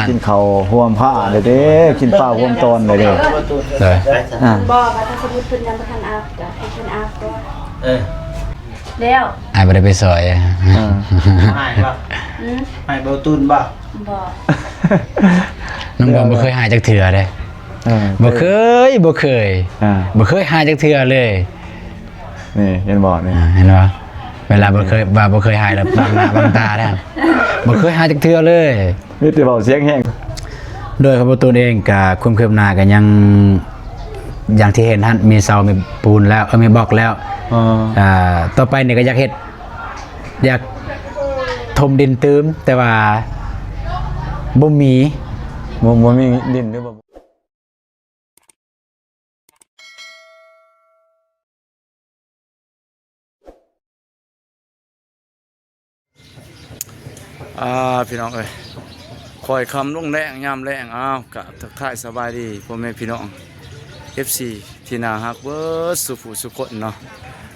ກິນເຂົ້າຮ່ວມພາເດ້ ກິນປາຮ່ວມຕອນເດ້. ໂດຍ ອ່າ ບໍ່ ວ່າຖ້າສົມມຸດເພິ່ນຍັງບໍ່ທັນອາບ ກໍໃຫ້ເພິ່ນອາບກ່ອນ. ເອີ ແລ້ວ ອ້າຍບໍ່ໄດ້ໄປຊ່ອຍ. ອ່າ ອ້າຍບໍ່? ອືມ ອ້າຍບໍ່ຕູນບໍ່? ບໍ່ ນ້ອງບອງບໍ່ເຄີຍຫາຍຈັກເທື່ອເດ້. ເອີ ບໍ່ເຄີຍ ບໍ່ເຄີຍ ອ່າ ບໍ່ເຄີຍຫາຍຈັກເທື່ອເລີຍ. ນີ້ເຫັນບໍ່ນີ້ ອ່າ ເຫັນບໍ່? ເວລາບໍ່ເຄີຍ ວ່າບໍ່ເຄີຍຫາຍແລ້ວບັງໜ້າບັງຕາແທ້ ບໍ່ເຄີຍຫາຍຈັກເທື່ອເລີຍ ມີແຕ່ເວົ້າສຽງແຮງ. ໂດຍ ຂອງປະຕູນເອງກະຄວາມຄືບໜ້າກະຍັງ ຢ່າງທີ່ເຫັນຫັ້ນ ມີເສົາ ມີປູນແລ້ວ ເອີ ມີບລັອກແລ້ວ. ອ່າ ອ່າ ຕໍ່ໄປນີ້ກະຢາກເຮັດ ຢາກຖົມດິນຕື່ມ ແຕ່ວ່າບໍ່ມີ ບໍ່ ບໍ່ມີດິນ ຫຼືບໍ່? ອ່າ ພີ່ນ້ອງເອີຍ ຄ່ອຍຄ່ຳລົງແລງ ຍາມແລງ. ອ້າວ ກະທັກທາຍສະບາຍດີພໍ່ແມ່ພີ່ນ້ອງ ເອັຟຊີ ທີ່ໜ້າຮັກເບິດສູ່ຜູ້ສູ່ຄົນເນາະ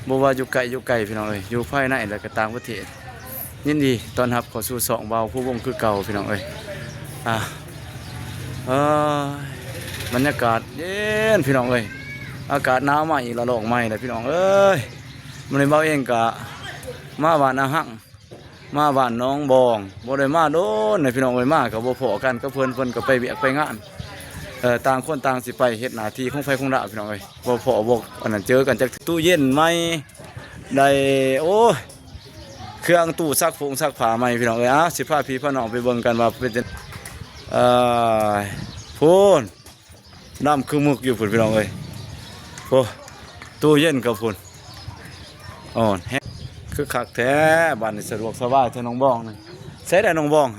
ບໍ່ວ່າຢູ່ໃກ້ຢູ່ໄກ ພີ່ນ້ອງເອີຍ ຢູ່ພາຍໃນ ແລະ ກະຕ່າງປະເທດ. ຍິນດີຕ້ອນຮັບເຂົ້າສູ່ຊ່ອງບ່າວພູວົງຄືເກົ່າ ພີ່ນ້ອງເອີຍ. ອ່າ ເອີຍ ບັນຍາກາດເຢັນ ພີ່ນ້ອງເອີຍ ອາກາດໜາວມາອີກລະລອກໃໝ່ແລ້ວ ພີ່ນ້ອງເອີຍ. ມື້ນີ້ບ່າວເອງກະມາບ້ານອາຮັງ ມາບ້ານໜອງບອງ ບໍ່ໄດ້ມາດົນແລ້ວ ພີ່ນ້ອງເອີຍ. ມາກະບໍ່ພໍ້ກັນກັບເພິ່ນ ເພິ່ນກະໄປວຽກໄປງານ ເອີ ຕ່າງຄົນຕ່າງຊິໄປເຮັດໜ້າທີ່ຂອງໃຜຂອງລາວ ພີ່ນ້ອງເອີຍ. ບໍ່ພໍ້ບໍ່ ອັນນັ້ນ ເຈີກັນຈັກ ຕູ້ເຢັນໃໝ່ ໄດ້ ໂອ້ຍ ເຄື່ອງຕູ້ຊັກຜົງຊັກຜ້າໃໝ່ ພີ່ນ້ອງເອີຍ. ອ້າວ ຊິພາພີ່ພານ້ອງໄປເບິ່ງກັນວ່າເປັນຈັ່ງ ເອີ ພຸ້ນ ດຳຄືມຶກຢູ່ພຸ້ນ ພີ່ນ້ອງເອີຍ. ໂອ້ ຕູ້ເຢັນກະພຸ້ນ ອ່ອນແຮງ ຄຶກຄັກແທ້. ບາດນີ້ສະດວກສະບາຍແທ້ ໜອງບອງນີ້. ໃສລະໜອງບອງ?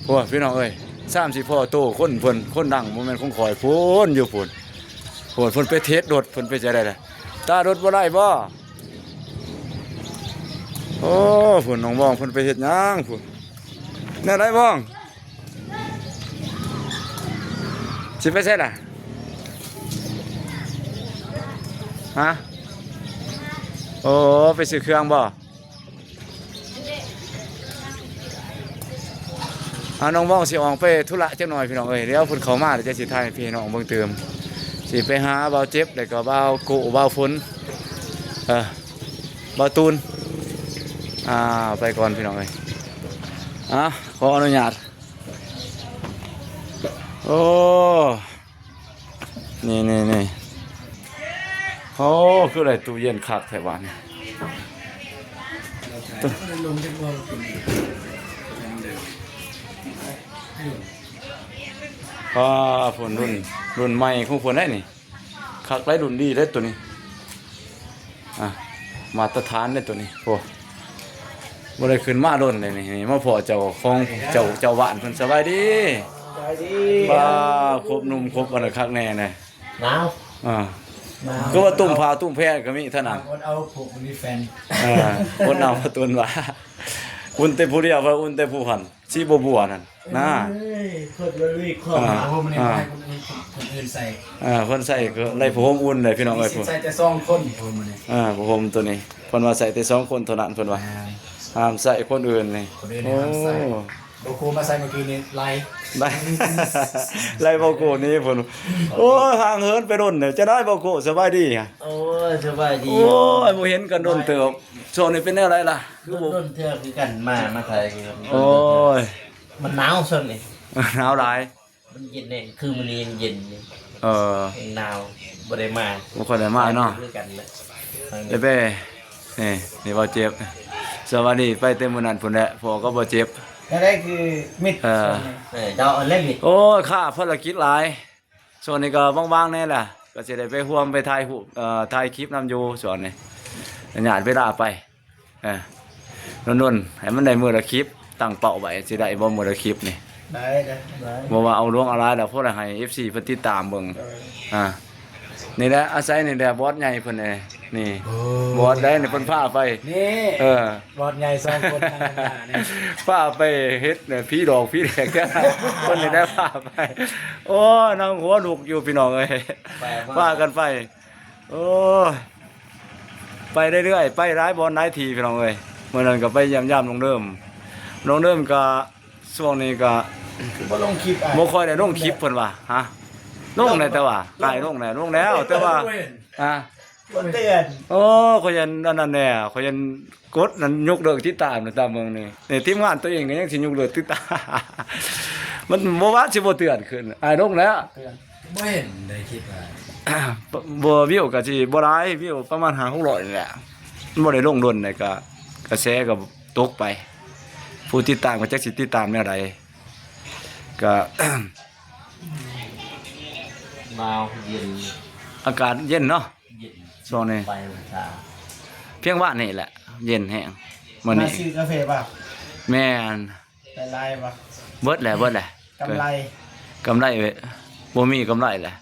ໂອ້ຍ ພີ່ນ້ອງເອີຍ ສາມສີ່ພໍ້ໂຕຄົນເພິ່ນ ຄົນດັງ ບໍ່ແມ່ນຂອງຂ້ອຍ ພຸ້ນຢູ່ພຸ້ນ ພຸ້ນ ເພິ່ນໄປເທສລົດ ເພິ່ນໄປຈັ່ງໃດລະ ຕາລົດບໍ່ໄດ້ບໍ່? ໂອ້ ພຸ້ນ ນ້ອງບອງເພິ່ນໄປເຮັດຫຍັງພຸ້ນ? ແນວໃດບອງ? ຊິໄປໃສລະ? ຮະ? ໂອ້ ໄປຊື້ເຄື່ອງບໍ່? ອ່າ ນ້ອງບອງຊິອອກໄປທຸລະຈັກໜ່ອຍ ພີ່ນ້ອງເອີຍ. ດຽວເພິ່ນເຂົ້າມາ ດຽວຈະຊິຖ່າຍໃຫ້ພີ່ນ້ອງເບິ່ງຕື່ມ. ຊິໄປຫາບ່າວເຈັບ ແລ້ວກໍບ່າວໂກ ບ່າວຝົນ ເອີ ບ່າວຕູນ. ອ່າ ໄປກ່ອນ ພີ່ນ້ອງເອີຍ. ອ່າ ຂໍອະນຸຍາດ. ໂອ້ ນີ້ໆໆ ໂອ້ ຄືໄດ້ຕູ້ເຢັນຄັກແທ້ບາດນີ້. ປ້າ ພຸ້ນ ລຸ້ນ ລຸ້ນໃໝ່ຂອງເພິ່ນໄດ໋ນີ້. ຄັກໄດ໋ ລຸ້ນດີໄດ໋ໂຕນີ້. ອ່ະ ມາດຕະຖານເດ້ໂຕນີ້. ໂອ້ ບໍ່ໄດ້ຂຶ້ນມາດົນເດ້ນີ້. ນີ້ມາພໍ້ເຈົ້າຂອງ ເຈົ້າ ເຈົ້າບ້ານເພິ່ນ. ສະບາຍດີ. ສະບາຍດີ. ປ້າ ຄົບໜຸ່ມຄົບອັນນັ້ນຄັກແນ່ນະ. ໜາວ. ອ່າ ໜາວ. ຄືວ່າຕຸ້ມຜ້າຕຸ້ມແພນກໍມີເທົ່ານັ້ນ. ອົດເອົາຜູ້ບໍ່ມີແຟນ. ເອີ ອົດເອົາ ປະຕູນວ່າ ອຸ່ນແຕ່ຜູ້ດຽວ ວ່າອຸ່ນແຕ່ຜູ້ຫັ້ນ. ສີບົວໆນັ້ນນະ. ເອີຍ ຄົນລະລຸຍຂອງ ອ່າ ຜ້າຫົ່ມນີ້ ອ່າ ໃຫ້ຄົນອື່ນ ຄົນອື່ນໃສ່. ອ່າ ເພິ່ນໃສ່ກໍໄດ້ຜ້າຫົ່ມອຸ່ນເດ້ພີ່ນ້ອງເອີຍ. ໃສ່ແຕ່ສອງຄົນ ຜ້າຫົ່ມນີ້. ອ່າ ຜ້າຫົ່ມໂຕນີ້ ເພິ່ນວ່າໃສ່ແຕ່ສອງຄົນເທົ່ານັ້ນ ເພິ່ນວ່າ. ແມ່ນ. ຫ້າມໃສ່ຄົນອື່ນນີ້. ຄົນອື່ນ ໂອ້ ຫ້າມໃສ່. ບໍ່ກູມາໃສ່ມື້ກີ້ນີ້ໄລ່ ໄລ່ ໄລ່ບໍ່ກູນີ້ພຸ້ນ. ໂອ້ຍ ຫ່າງເຫີນໄປດົນແລ້ວ. ຈັ່ງໃດບໍ່ກູ ສະບາຍດີ? ໂອ້ຍ ສະບາຍດີ. ໂອ້ຍ ບໍ່ເຫັນກັນດົນເຕີບ. ຊ່ວງນີ້ເປັນແນວໃດລະ? ຄືບໍ່ ດົນເທື່ອຄືກັນ ມາ ມາໄທຄືກັນ. ໂອ້ຍ ມັນໜາວຊ່ວງນີ້. ໜາວຫຼາຍ. ມັນເຢັນແນ່ ຄືມື້ນີ້ຍັງເຢັນຢູ່. ເອີ ຍັງໜາວ ບໍ່ໄດ້ມາ. ບໍ່ຄ່ອຍໄດ້ມາເນາະ. ຄືກັນແຫຼະ. ໄດ້ໄປ ນີ້ ນີ້ບໍ່ເຈັບ. ສະຫວັດດີ ໄປແຕ່ມື້ນັ້ນພຸ້ນແຫຼະ ພໍ້ກໍບໍ່ເຈັບ. ແນວໃດຄືມິດ ເອີ ຊ່ວງນີ້? ເອີ ດາວອັນແລະມິດ. ໂອ້ຍ ຂ້າພາລະກິດຫຼາຍ. ຊ່ວງນີ້ກໍວ່າງໆແນ່ລະ ກໍຊິໄດ້ໄປຮ່ວມໄປຖ່າຍຮູບ ເອີ ຖ່າຍຄລິບນຳຢູ່ຊ່ວງນີ້ ຍາດເວລາໄປ. ເອີ ດົນໆ ໃຫ້ມັນໄດ້ມື້ລະຄລິບ ຕັ້ງເປົ້າໄວ້ ຊິໄດ້ບໍ່ມື້ລະຄລິບນີ້? ໄດ້ ໄດ້ ບໍ່ວ່າເອົາຫຼວງເອົາຫຼາຍດອກ ພໍໄດ້ໃຫ້ເອັຟຊີເພິ່ນຕິດຕາມເບິ່ງ. ເອີ ອ່າ ນີ້ແຫຼະ ອາໄສນີ້ແຫຼະ ບອສໃຫຍ່ເພິ່ນເດ້ ນີ້. ໂອ້ ບອສໃດນີ້ ເພິ່ນພາໄປ ນີ້ ເອີ ບອສໃຫຍ່ສອງຄົນນັ້ນນະ ນີ້ ພາໄປເຮັດຜີດອກຜີແດກ ເພິ່ນນີ້ໄດ້ພາໄປ. ໂອ້ຍ ນັ່ງຫົວລຸກຢູ່ ພີ່ນ້ອງເອີຍ ພາກັນໄປ. ໂອ້ຍ ໄປເລື້ອຍໆ ໄປຫຼາຍບ່ອນຫຼາຍທີ່ ພີ່ນ້ອງເອີຍ. ມື້ນັ້ນກໍໄປຢ້ຽມຢາມນ້ອງເດີມ ນ້ອງເດີມກໍຊ່ວງນີ້ກໍ ຄືບໍ່ລົງຄລິບອ້າຍ? ບໍ່ຄ່ອຍໄດ້ລົງຄລິບເພິ່ນວ່າ. ຮະ? ລົງແລ້ວແຕ່ວ່າ ອ້າຍລົງແລ້ວ ລົງແລ້ວ ແຕ່ວ່າ ບໍ່ເຫັນ ຮະ? ບໍ່ເຕືອນ. ໂອ້ ຂ້ອຍຍັນອັນນັ້ນແດ່ ຂ້ອຍຍັນກົດນັ້ນຍົກເລີກຕິດຕາມນະ ຕາມເບິ່ງນີ້ ນີ້ທີມງານຕົວເອງກໍຍັງຊິຍົກເລີກຕິດຕາມ ມັນບໍ່ວ່າຊິບໍ່ເຕືອນຂຶ້ນ ອ້າຍລົງແລ້ວ. ເຕືອນ ບໍ່ເຫັນໄດ້ຄິດວ່າ ບໍ່ ວິວກໍຊິບໍ່ຫຼາຍ ວິວປະມານຫ້າຫົກຮ້ອຍນີ້ແຫຼະ ມັນບໍ່ໄດ້ລົງດົນແລ້ວ ກໍກະແສກໍຕົກໄປ ຜູ້ຕິດຕາມກໍຈັກຊິຕິດຕາມແນວໃດ ກໍ ໜາວເຢັນ ອາກາດເຢັນເນາະ ເຢັນ ຊ່ວງນີ້ ປາຍອົງສາ ພຽງວານນີ້ແຫຼະ ເຢັນແຮງມື້ນີ້. ມາຊື້ກາເຟບໍ່? ແມ່ນ. ໄດ້ຫຼາຍບໍ່? ເບິດແຫຼະ ເບິດແຫຼະ. ກຳໄລ ກຳໄລ ບໍ່ມີກຳໄລແຫຼະ.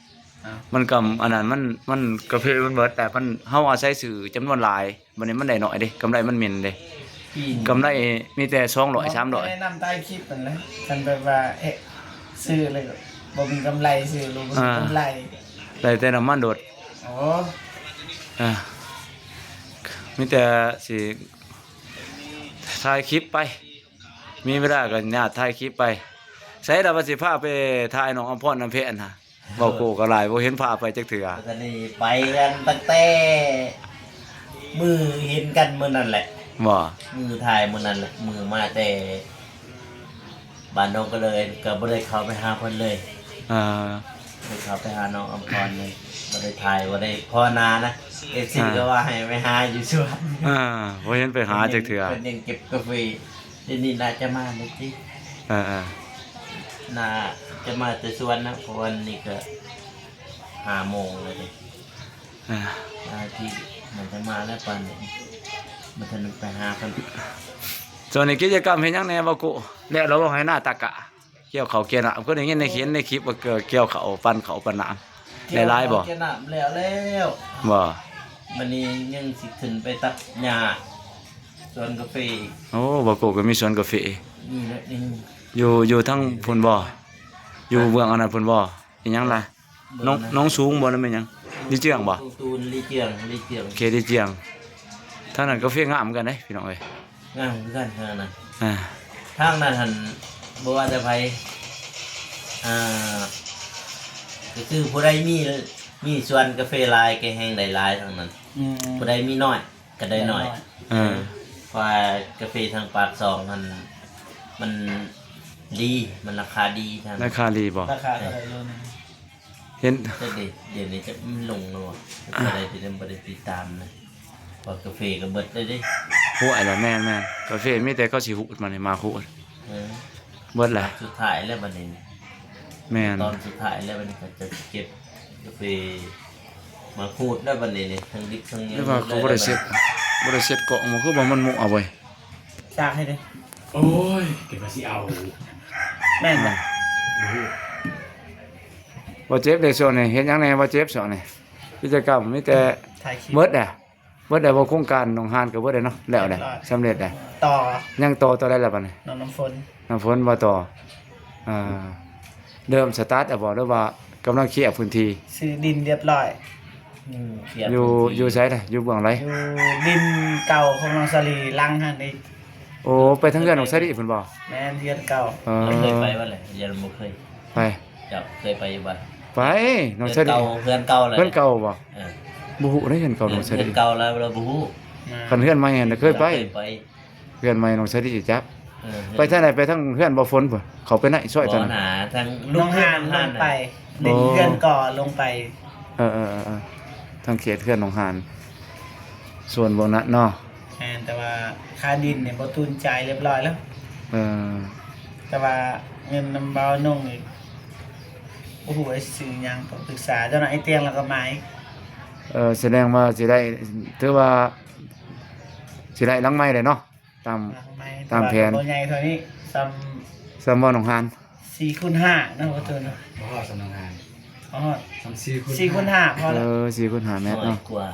ອ້າວ ມັນກໍອັນນັ້ນ ມັນ ມັນກາເຟມັນເບິດ ແຕ່ມັນ ເຮົາອາໄສຊື້ຈຳນວນຫຼາຍ ບັດນີ້ມັນໄດ້ໜ້ອຍເດ້ ກຳໄລມັນໝິ່ນເດ້. ປີນີ້ ກຳໄລມີແຕ່ສອງຮ້ອຍ ສາມຮ້ອຍ ແນະນຳຖ່າຍຄລິບຫັ້ນແຫຼະ ຄັນແບບວ່າ ເອະ ຊື້ແລ້ວບໍ່ມີກຳໄລ ຊື້ແລ້ວບໍ່ມີ ອ່າ ກຳໄລ ໄດ້ແຕ່ນ້ຳມັນໂດດ. ໂອ້ ອ່າ ມີແຕ່ຊິຖ່າຍຄລິບໄປ ມີເວລາກໍຍາດຖ່າຍຄລິບໄປ. ໃສລະວ່າຊິພາໄປຖ່າຍນ້ອງອຳພອນນຳແພນຫັ້ນ ເວົ້າໂກກໍຫຼາຍ ບໍ່ເຫັນພາໄປຈັກເທື່ອ. ຕອນນີ້ໄປກັນຕັ້ງແຕ່ມື້ເຫັນກັນມື້ນັ້ນແຫຼະ. ບໍ່? ມື້ຖ່າຍມື້ນັ້ນແຫຼະ ມື້ມາແຕ່ບ້ານໜອງກະເລີຍ ກໍບໍ່ໄດ້ເຂົ້າໄປຫາເພິ່ນເລີຍ. ອ່າ ບໍ່ໄດ້ເຂົ້າໄປຫານ້ອງອຳພອນເລີຍ ບໍ່ໄດ້ຖ່າຍ ບໍ່ໄດ້ພໍໜ້ານະ. ເອັຟຊີ ອ່າ ກໍວ່າໃຫ້ໄປຫາຢູ່ສວນ. ອ່າ ບໍ່ເຫັນໄປຫາຈັກເທື່ອ ເພິ່ນຍັງເກັບກາເຟ. ດຽວນີ້ໜ້າຈະມາແລ້ວຕິ? ເອີໆ ໜ້າຈະມາແຕ່ສວນນະ ເພາະວ່ານີ້ກໍຫ້າໂມງແລ້ວເດ້. ເອີ ອາທິດໜ້າຈະມາແລ້ວປານນີ້ ບໍ່ທັນໄປຫາເພິ່ນ. ຊ່ວງນີ້ກິດຈະກຳເຮັດຫຍັງແດ່ ບໍ່ກຸ? ແລ້ວລະບໍ່ ໄຮ່ນາຕາກະ? ກ່ຽວເຂົ້າກ່ຽວນ້ຳ ຄືໄດ້ຍິນໄດ້ເຫັນໃນຄລິບວ່າ ເອີ ກ່ຽວເຂົ້າ ປັ່ນເຂົ້າປັ່ນນ້ຳ ໄດ້ຫຼາຍບໍ່? ກ່ຽວເຂົ້າກ່ຽວນ້ຳແລ້ວແລ້ວ. ບໍ່? ບັດນີ້ຍັງຊິຂຶ້ນໄປຕັດຫຍ້າສວນກາເຟອີກ. ໂອ້ ບ່າວໂກ້ກໍມີສວນກາເຟ. ມີແຫຼະ ນີ້ ຢູ່ ຢູ່ທາງພຸ້ນບໍ່? ຢູ່ເບື້ອງອັນນັ້ນພຸ້ນບໍ່? ອີຫຍັງລະ? ໜອງ ໜອງສູງບໍ່ ຫຼືແມ່ນຫຍັງ? ລີເຈືອງບໍ່? ຕູນ ລີເຈືອງ ລີເຈືອງ ເຂດລີເຈືອງ. ທາງນັ້ນກາເຟງາມຄືກັນເດ້ ພີ່ນ້ອງເອີຍ. ງາມຄືກັນທາງນັ້ນ. ອ່າ ທາງນັ້ນຫັ້ນບໍ່ວ່າແຕ່ໃຜ ອ່າ ກໍຄືຜູ້ໃດມີ ມີສວນກາເຟຫຼາຍກໍແຮ່ງໄດ້ຫຼາຍທາງນັ້ນ. ອືມ ຜູ້ໃດມີນ້ອຍກໍໄດ້ນ້ອຍ. ໄດ້ນ້ອຍ ເອີ ເພາະວ່າກາເຟທາງປາກຊ່ອງຫັ້ນມັນດີ ມັນລາຄາດີທາງ ລາຄາດີບໍ່? ລາຄາເທົ່າໃດໂລໜຶ່ງ? ເຫັນ ຈັກເດ ດຽວນີ້ຈັກມັນລົງແລ້ວບໍ່? ອ່າ ບໍ່ໄດ້ຕິດ ບໍ່ໄດ້ຕິດຕາມນະ ເພາະກາເຟກໍເບິດແລ້ວເດ້. ໂອ້ຍ ແມ່ນໆ ກາເຟມີແຕ່ເຂົາຊິຮູດມານີ້ ມາຮູດ. ເອີ ເບິດແລ້ວ ສຸດທ້າຍແລ້ວບັດນີ້. ແມ່ນ ຕອນສຸດທ້າຍແລ້ວບັດນີ້ ເຂົາຈະເກັບກາເຟມາຂູດແລ້ວບັດນີ້ນີ້ ທັງດິບທັງຫຍັງ. ແຕ່ວ່າເຂົາບໍ່ໄດ້ເຊັດ ບໍ່ໄດ້ເຊັດກ້ອງ ບໍ່ ຄືວ່າມັນມົກເອົາໄວ້ ຈາກໃຫ້ເດ້. ໂອ້ຍ ເກັບວ່າຊິເອົາ ແມ່ນບໍ່? ອ່າ ບໍ່ຮູ້. ບໍ່ເຈັບເດ້ ຊ່ວງນີ້ເຮັດຫຍັງແດ່ ບໍ່ເຈັບຊ່ວງນີ້? ກິດຈະກຳມີແຕ່ ຖ່າຍຄລິບ ເບິດແລ້ວ ເບິດແລ້ວບໍ່? ໂຄງການໜອງຫານກໍເບິດແລ້ວເນາະ ແລ້ວແລ້ວ ສຳເລັດແລ້ວ. ຕໍ່ ຍັງຕໍ່ ຕໍ່ໄດ້ແລ້ວບັດນີ້? ໜອງນ້ຳຝົນ ນ້ຳຝົນບໍ່ຕໍ່. ອ່າ ເລີ່ມສະຕາດແລ້ວບໍ່ ຫຼືວ່າກຳລັງເຄຍພື້ນທີ່? ຊື້ດິນຮຽບຮ້ອຍ. ອືມ ເຄຍ ຢູ່ ພື້ນທີ່ ຢູ່ໃສລະ? ຢູ່ເບື້ອງໃດ? ຢູ່ດິນເກົ່າຂອງນ້ອງສາລີ ຫຼັງຫັ້ນອີກ. ໂອ້ ໄປທາງເຮືອນນ້ອງສາລີພຸ້ນບໍ່? ແມ່ນ ເຮືອນເກົ່າ. ເອີ ເຄີຍໄປບໍ່ລະ? ຍັງບໍ່ເຄີຍ. ໄປ ເຈົ້າເຄີຍໄປຢູ່ບໍ່? ໄປ ນ້ອງສາລີ ເຮືອນເກົ່າ ເຮືອນເກົ່າເລີຍ ເຮືອນເກົ່າບໍ່? ເອີ ບໍ່ຮູ້ເດ້ ເຮືອນເກົ່ານ້ອງສາລີ ເຮືອນເກົ່າລາວ ລາວບໍ່ຮູ້. ຄັນເຮືອນໃໝ່ຫັ້ນນະເຄີຍໄປ ເຮືອນເກົ່າເລີຍໄປ. ເຮືອນໃໝ່ນ້ອງສາລີຈັກ ເອີ ໄປທາງໃດ? ໄປທາງເຮືອນບໍ່ຝົນພຸ້ນ ເຂົ້າໄປໃນຊອຍທາງ ບໍ່ ໜ້າທາງ ໜອງຫານ ໜອງຫານລົງໄປ ເອີ ເດີນເຮືອນກໍລົງໄປ. ເອີໆໆໆ ທາງເຂດເຮືອນໜອງຫານ ສວນບໍ່ນັດເນາະ. ແມ່ນ ແຕ່ວ່າຄ່າດິນນີ້ບໍ່ຕູນຈ່າຍຮຽບຮ້ອຍແລ້ວ. ເອີ ແຕ່ວ່າເງິນນຳບ່າວນົງນີ້ ບໍ່ຮູ້ວ່າຊິຊື້ຫຍັງ ຕ້ອງປຶກສາເຈົ້ານາຍຕຽງແລ້ວກໍມາອີກ. ເອີ ສະແດງວ່າຊິໄດ້ ຖືວ່າຊິໄດ້ຫຼັງໃໝ່ແລ້ວເນາະ. ຕາມ ຫຼັງໃໝ່ ຕາມແຜນ ແຕ່ວ່າກໍບໍ່ໃຫຍ່ເທົ່ານີ້ ສ່ຳ ສ່ຳບໍ່ໜອງຫານ ສີ່ຄູນຫ້າເນາະ ປະຕູເນາະ. ບໍ່ຮອດສ່ຳໜອງຫານ ບໍ່ຮອດ ສ່ຳສີ່ຄູນຫ້າ ສີ່ຄູນຫ້າພໍແລ້ວ. ເອີ ສີ່ຄູນຫ້າແມັດເນາະ ໜ້ອຍກວ່າ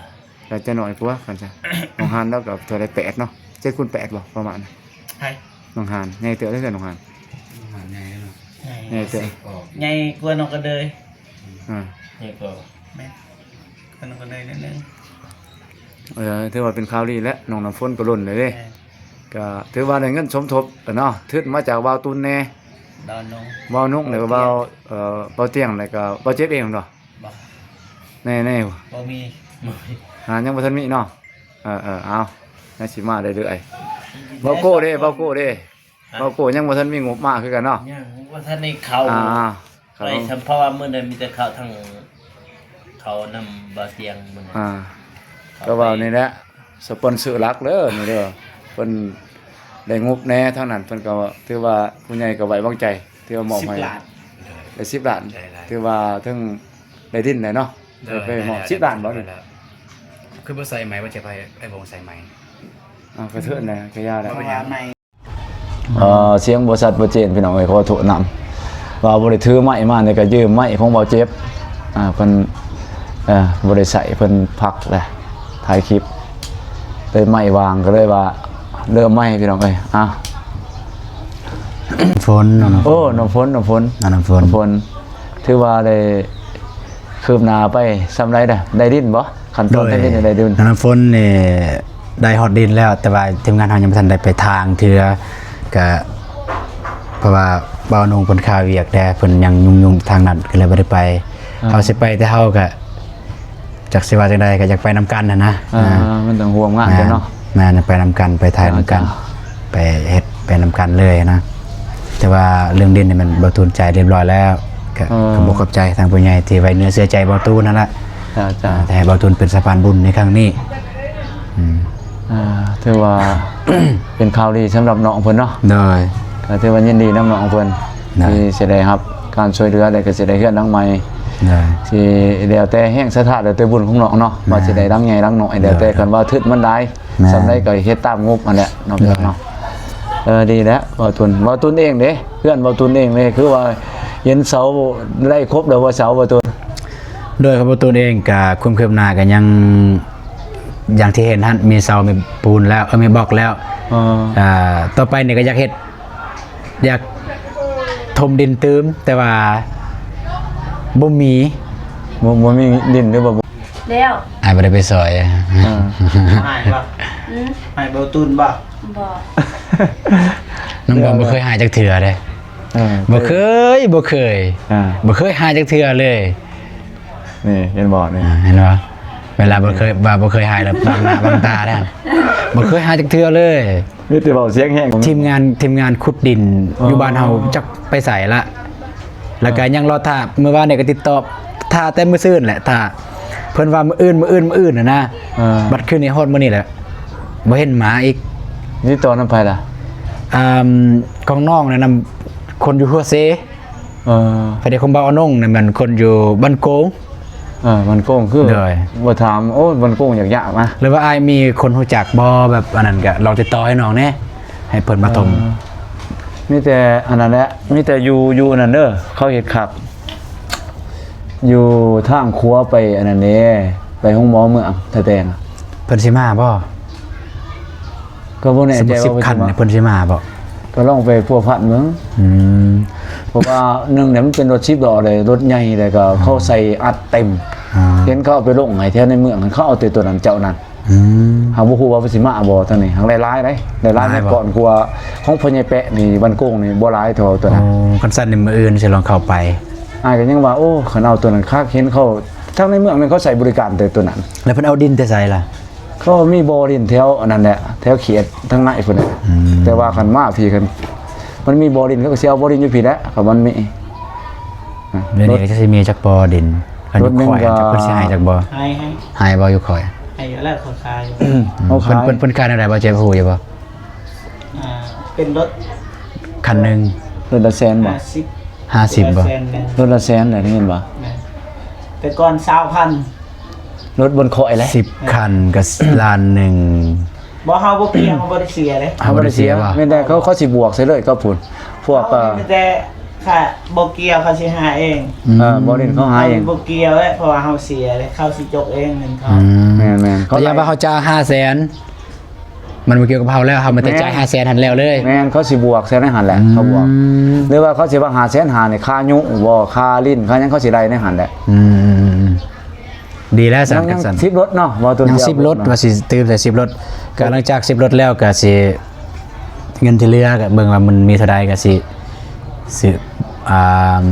ແຕ່ຈະໜ້ອຍກວ່າກັນຊະ. ໜອງຫານລາວກໍເທົ່າໃດ ແປດເນາະ ເຈັດຄູນແປດບໍ່ ປະມານນະ? ໃຜ? ໜອງຫານ ໃຫຍ່ເຕີບເດ້ ໜອງຫານ ໜອງຫານໃຫຍ່ເນາະ. ໃຫຍ່ ໃຫຍ່ເຕີບ ໃຫຍ່ກວ່າໜອງກະເດີຍ. ອ່າ ໃຫຍ່ກວ່າ ແມ່ນ ເພິ່ນກໍໄດ້ໜ້ອຍໜຶ່ງ. ເອີ ຖືວ່າເປັນຂ່າວດີແຫຼະ ນ້ອງນ້ຳຝົນກໍລົ້ນແລ້ວເດ້. ແມ່ນ ກໍຖືວ່າໄດ້ເງິນສົມທົບແຫຼະເນາະ ທຶນມາຈາກບ່າວຕຸນແດ່ ບ່າວນຸ່ງ ບ່າວນຸ່ງ ແລ້ວກໍບ່າວ ເອີ ບ່າວຕຽງ ແລ້ວກໍບ່າວເຈັບເອງເນາະ ບໍ່ ແນ່ໆ ບໍ່ມີ ບໍ່ມີ ອ່າ ຍັງບໍ່ທັນມີເນາະ ເອີໆ ເອົາ ຍັງຊິມາເລື້ອຍໆ ບ່າວໂກ້ເດ້ ບ່າວໂກ້ເດ້ ຮະ ບ່າວໂກ້ຍັງບໍ່ທັນມີງົບມາຄືກັນເນາະ ຍັງບໍ່ທັນໄດ້ເຂົ້າ ອ່າ ໄປ ເຂົ້າ ສຳ ເພາະວ່າມື້ນັ້ນມີແຕ່ເຂົ້າທາງ ເຂົ້ານຳບ່າວຕຽງມື້ນັ້ນ ອ່າ ເຂົ້າ ກໍເວົ້າ ໄປ ນີ້ແຫຼະ ສະປອນເຊີຫຼັກເດີນີ້ເດີ ເພິ່ນໄດ້ງົບແດ່ທາງນັ້ນ ເພິ່ນກໍຖືວ່າຜູ້ໃຫຍ່ກໍໄວ້ວາງໃຈ ຖືວ່າມອບໃຫ້ ສິບລ້ານ ໄດ້ສິບລ້ານ ໄດ້ຫຼາຍ ຖືວ່າເຖິງໄດ້ດິນແຫຼະເນາະ ໄດ້ ໄດ້ມອບ ໄດ້ ສິບລ້ານບໍ່ນີ້ ຄືບໍ່ໃສ່ໄມ ວ່າຈະໄປ ໄອ້ວົງໃສ່ໄມ ເອົາ ກະເທີນແຫຼະ ກະຢ່າແຫຼະ ເພາະວ່າໄມ ເອີ ສຽງບໍ່ຊັດບໍ່ເຈນ ພີ່ນ້ອງເອີຍ ຂໍໂທດນຳ ວ່າບໍ່ໄດ້ຖືໄມມານີ້ ກໍຢືມໄມຂອງບ່າວເຈັບ ອ່າ ເພິ່ນ ເອີ ບໍ່ໄດ້ໃຊ້ ເພິ່ນພັກແຫຼະ ຖ່າຍຄລິບ ເລີຍໄມວ່າງ ກໍເລີຍວ່າເລີ່ມໃໝ່ ພີ່ນ້ອງເອີຍ ອ່າ ຝົນ ນ້ອງຝົນ ໂອ້ ນ້ອງຝົນ ນ້ອງຝົນ ນ້ອງຝົນ ນ້ອງຝົນ ຖືວ່າໄດ້ຄືບໜ້າໄປສ່ຳໃດລະ ໄດ້ດິນບໍ່? ຂັ້ນຕອນ ໂດຍ ທາງດິນໄດ້ດິນ ນ້ອງຝົນນີ້ໄດ້ຮອດດິນແລ້ວ ແຕ່ວ່າທີມງານເຮົາຍັງບໍ່ທັນໄດ້ໄປທາງເທື່ອ ກະເພາະວ່າບ່າວນຸ່ງເພິ່ນຄາວຽກແດ່ ເພິ່ນຍັງຫຍຸ້ງໆທາງນັ້ນ ກໍເລີຍບໍ່ໄດ້ໄປ ອ່າ ເຮົາຊິໄປ ແຕ່ເຮົາກະຈັກຊິວ່າຈັ່ງໃດ ກໍຢາກໄປນຳກັນຫັ້ນນະ ອ່າ ອ່າ ມັນຕ້ອງຮ່ວມງານກັນເນາະ ແມ່ນ ແມ່ນ ໄປນຳກັນ ໄປຖ່າຍນຳກັນ ເຈົ້າ ໄປເຮັດໄປນຳກັນເລີຍນະ ແຕ່ວ່າເລື່ອງດິນນີ້ແມ່ນບ່າວຕູນຈ່າຍຮຽບຮ້ອຍແລ້ວ ກໍ ເອີ ຂອບອົກຂອບໃຈທາງຜູ້ໃຫຍ່ທີ່ໄວ້ເນື້ອເຊື່ອໃຈບ່າວຕູນຫັ້ນລະ ເຈົ້າ ເຈົ້າ ອ່າ ທີ່ໃຫ້ບ່າວຕູນເປັນສະພານບຸນໃນຄັ້ງນີ້ ອືມ ອ່າ ຖືວ່າເປັນຂ່າວດີສຳລັບນ້ອງເພິ່ນເນາະ ໂດຍ ກໍຖືວ່າຍິນດີນຳນ້ອງເພິ່ນ ໂດຍ ທີ່ຊິໄດ້ຮັບການຊ່ວຍເຫຼືອ ແລ້ວກໍຊິໄດ້ເຮືອນຫຼັງໃໝ່ ໂດຍ ທີ່ແລ້ວແຕ່ແຮງສັດທາ ແລ້ວແຕ່ບຸນຂອງນ້ອງເນາະ ແມ່ນ ວ່າຊິໄດ້ຫຼັງໃຫຍ່ຫຼັງນ້ອຍ ໂດຍ ແລ້ວແຕ່ເພິ່ນວ່າທຶນມັນຫຼາຍ ແມ່ນ ສ່ຳໃດກໍເຮັດຕາມງົບຫັ້ນແຫຼະເນາະ ໂດຍ ເນາະ ເອີ ດີແລ້ວ ບ່າວຕຸນ ບ່າວຕຸນເອງເດ້ ເຮືອນບ່າວຕຸນເອງເດ້ ຄືວ່າເຫັນເສົາໄດ້ຄົບແລ້ວບໍ່ ເສົາບ່າວຕຸນ ໂດຍ ຂອງບ່າວຕຸນເອງກະຄວາມຄືບໜ້າກະຍັງ ຢ່າງທີ່ເຫັນຫັ້ນ ມີເສົາ ມີປູນແລ້ວ ເອີ ມີບລັອກແລ້ວ ເອີ ອ່າ ຕໍ່ໄປນີ້ກະຢາກເຮັດ ຢາກຖົມດິນຕື່ມ ແຕ່ວ່າບໍ່ມີ ບໍ່ ບໍ່ມີດິນ ຫຼືວ່າບໍ່ ແລ້ວ ອ້າຍບໍ່ໄດ້ໄປຊ່ອຍ ເອີ ໃຫ້ບໍ່? ອືມ ໃຫ້ບ່າວຕຸນບໍ່? ບໍ່ ນ້ອງບອມບໍ່ເຄີຍໃຫ້ຈັກເທື່ອເດ້ ເອີ ບໍ່ເຄີຍ ບໍ່ເຄີຍ ອ່າ ບໍ່ເຄີຍໃຫ້ຈັກເທື່ອເລີຍ ນີ້ເຫັນບໍ່ນີ້ ອ່າ ເຫັນບໍ່? ເວລາບໍ່ເຄີຍ ວ່າບໍ່ເຄີຍໃຫ້ແລ້ວບັງໜ້າບັງຕາແທ້ ບໍ່ເຄີຍໃຫ້ຈັກເທື່ອເລີຍ ມີແຕ່ເວົ້າສຽງແຮງ ທີມງານ ທີມງານຂຸດດິນ ອໍ ຢູ່ບ້ານເຮົາຈັກໄປໃສລະ ແລ້ວກໍຍັງລໍຖ້າ ມື້ວານນີ້ກໍຕິດຕໍ່ ຖ້າແຕ່ມື້ຊືນແຫຼະ ຖ້າເພິ່ນວ່າມື້ອື່ນ ມື້ອື່ນ ມື້ອື່ນຫັ້ນນະ ອ່າ ບັດຄືນນີ້ຮອດມື້ນີ້ແຫຼະ ບໍ່ເຫັນມາອີກ ຕິດຕໍ່ນຳໃຜລະ? ອ່າ ຂອງນ້ອງນະ ນຳຄົນຢູ່ຫົວເຊ ເອີ ພະເດ ຂອງບ່າວອານົງນີ້ແມ່ນຄົນຢູ່ບ້ານໂກງ ເອີ ບ້ານໂກງ ຄື ໂດຍ ບໍ່ຖາມ ໂອ້ຍ ບ້ານໂກງຍາກໆນະ ຫຼືວ່າອ້າຍມີຄົນຮູ້ຈັກບໍ່ ແບບອັນນັ້ນ ກະລອງຕິດຕໍ່ໃຫ້ນ້ອງແດ່ ໃຫ້ເພິ່ນມາຖົມ ເອີ ມີແຕ່ອັນນັ້ນແຫຼະ ມີແຕ່ຢູ່ ຢູ່ອັນນັ້ນເດີ ເຂົາເຮັດຄັກ ຢູ່ທາງຂົວໄປອັນນັ້ນເດ້ ໄປໂຮງໝໍເມືອງທ່າແຕງ ເພິ່ນຊິມາບໍ່? ກໍບໍ່ແນ່ໃຈວ່າເພິ່ນຊິມາ ເພິ່ນຊິມາບໍ່ ກໍລອງໄປພົວພັນເບິ່ງ ອືມ ເພາະວ່າໜຶ່ງແຫຼະ ມັນເປັນລົດສິບລໍ້ເດ້ ລົດໃຫຍ່ ແລ້ວກໍ ອ່າ ເຂົາໃສ່ອັດເຕັມ ອ່າ ເຫັນເຂົາເອົາໄປລົງໃຫ້ແຖວໃນເມືອງ ເຂົາເອົາແຕ່ຕົວນັ້ນເຈົ້ານັ້ນ ອືມ ຫາກບໍ່ຮູ້ວ່າເພິ່ນຊິມາບໍ່ທາງນີ້ ຫາກໄດ້ຫຼາຍເດ້ ໄດ້ຫຼາຍ ຫຼາຍບໍ່ ແຕ່ກ່ອນກວ່າຂອງພໍ່ໃຫຍ່ແປະນີ້ ບ້ານໂກງນີ້ບໍ່ຫຼາຍເທົ່າຕົວນັ້ນ ໂອ້ ຄັນຊັ້ນນີ້ມື້ອື່ນຊິລອງເຂົ້າໄປ ອ້າຍກໍຍັງວ່າ ໂອ້ ຄັນເອົາຕົວນັ້ນຄັກ ເຫັນເຂົາທາງໃນເມືອງແມ່ນເຂົາໃຊ້ບໍລິການແຕ່ຕົວນັ້ນ ແລ້ວເພິ່ນເອົາດິນແຕ່ໃສລະ? ເຂົາມີບໍ່ດິນແຖວອັນນັ້ນແຫຼະ ແຖວເຂດທາງໃນພຸ້ນແຫຼະ ອືມ ແຕ່ວ່າຄັນມາພີ້ ຄັນມັນມີບໍ່ດິນ ເຂົາກໍຊິເອົາບໍ່ດິນຢູ່ພີ້ແຫຼະ ຄັນມັນມີ ດຽວນີ້ກໍຊິມີຈັກບໍ່ດິນ ຄັນຢູ່ຂ້ອຍ ຈັກເພິ່ນຊິໃຫ້ຈັກບໍ່ ໃຫ້ ໃຫ້ ໃຫ້ບໍ່ຢູ່ຂ້ອຍ ໃຫ້ຢູ່ແລ້ວ ເຂົາຂາຍຢູ່ ອືມ ເຂົາຂາຍ ເພິ່ນ ເພິ່ນ ເພິ່ນຂາຍແນວໃດ ບ່າວເຈັບຮູ້ຢູ່ບໍ່? ອ່າ ເປັນລົດ ຄັນໜຶ່ງ ລົດລະແສນບໍ່? ຫ້າສິບ ຫ້າສິບບໍ່? ລົດລະແສນແຫຼະ ໄດ້ຍິນບໍ່? ແມ່ນ ແຕ່ກ່ອນຊາວພັນ ລົດບ່ອນຂ້ອຍແຫຼະ ສິບຄັນກໍລ້ານໜຶ່ງ ບໍ່ ເຮົາບໍ່ກ່ຽວ ເຮົາບໍ່ໄດ້ເສຍເດ້ ເຮົາບໍ່ໄດ້ເສຍ ເຮົາບໍ່ໄດ້ເສຍ ແມ່ນແຕ່ເຂົາ ເຂົາຊິບວກໃສ່ເລີຍກັບພຸ້ນ ພວກ ເຮົາມີແຕ່ຄ່າບໍ່ກ່ຽວ ເຂົາຊິຫາເອງ ອືມ ເອີ ບໍ່ໄດ້ເຂົາຫາເອງ ບໍ່ກ່ຽວເດ້ ເພາະວ່າເຮົາເສຍເດ້ ເຂົາຊິຈົກເອງເງິນເຂົາ ອືມ ແມ່ນໆ ແຕ່ຢ່າວ່າເຮົາຈ່າຍຫ້າແສນ ມັນບໍ່ກ່ຽວກັບເຮົາແລ້ວ ເຮົາມີແຕ່ຈ່າຍຫ້າແສນຫັ້ນແລ້ວເລີຍ ແມ່ນ ເຂົາຊິບວກໃສ່ໃນຫັ້ນແຫຼະ ອືມ ເຂົາບວກ ຫຼືວ່າເຂົາຊິວ່າຫ້າແສນຫ້ານີ້ ຄ່າຍຸບໍ່ ຄ່າຫຼິ້ນ ຄ່າຫຍັງ ເຂົາຊິໄລ່ໃນຫັ້ນແຫຼະ ອືມ ອືມ ອືມ ອືມ ດີແລ້ວຊັ້ນ ຍັງ ຍັງ ຄັນຊັ້ນ ສິບລົດເນາະ ບໍ່ຕົວ ຍັງສິບລົດ ວ່າຊິຕື່ມໃສ່ສິບລົດ ກໍຫຼັງຈາກສິບລົດແລ້ວກໍຊິ ເງິນທີ່ເຫຼືອກໍເບິ່ງວ່າມັນມີເທົ່າໃດ ກໍຊິຊື້ ອ່າ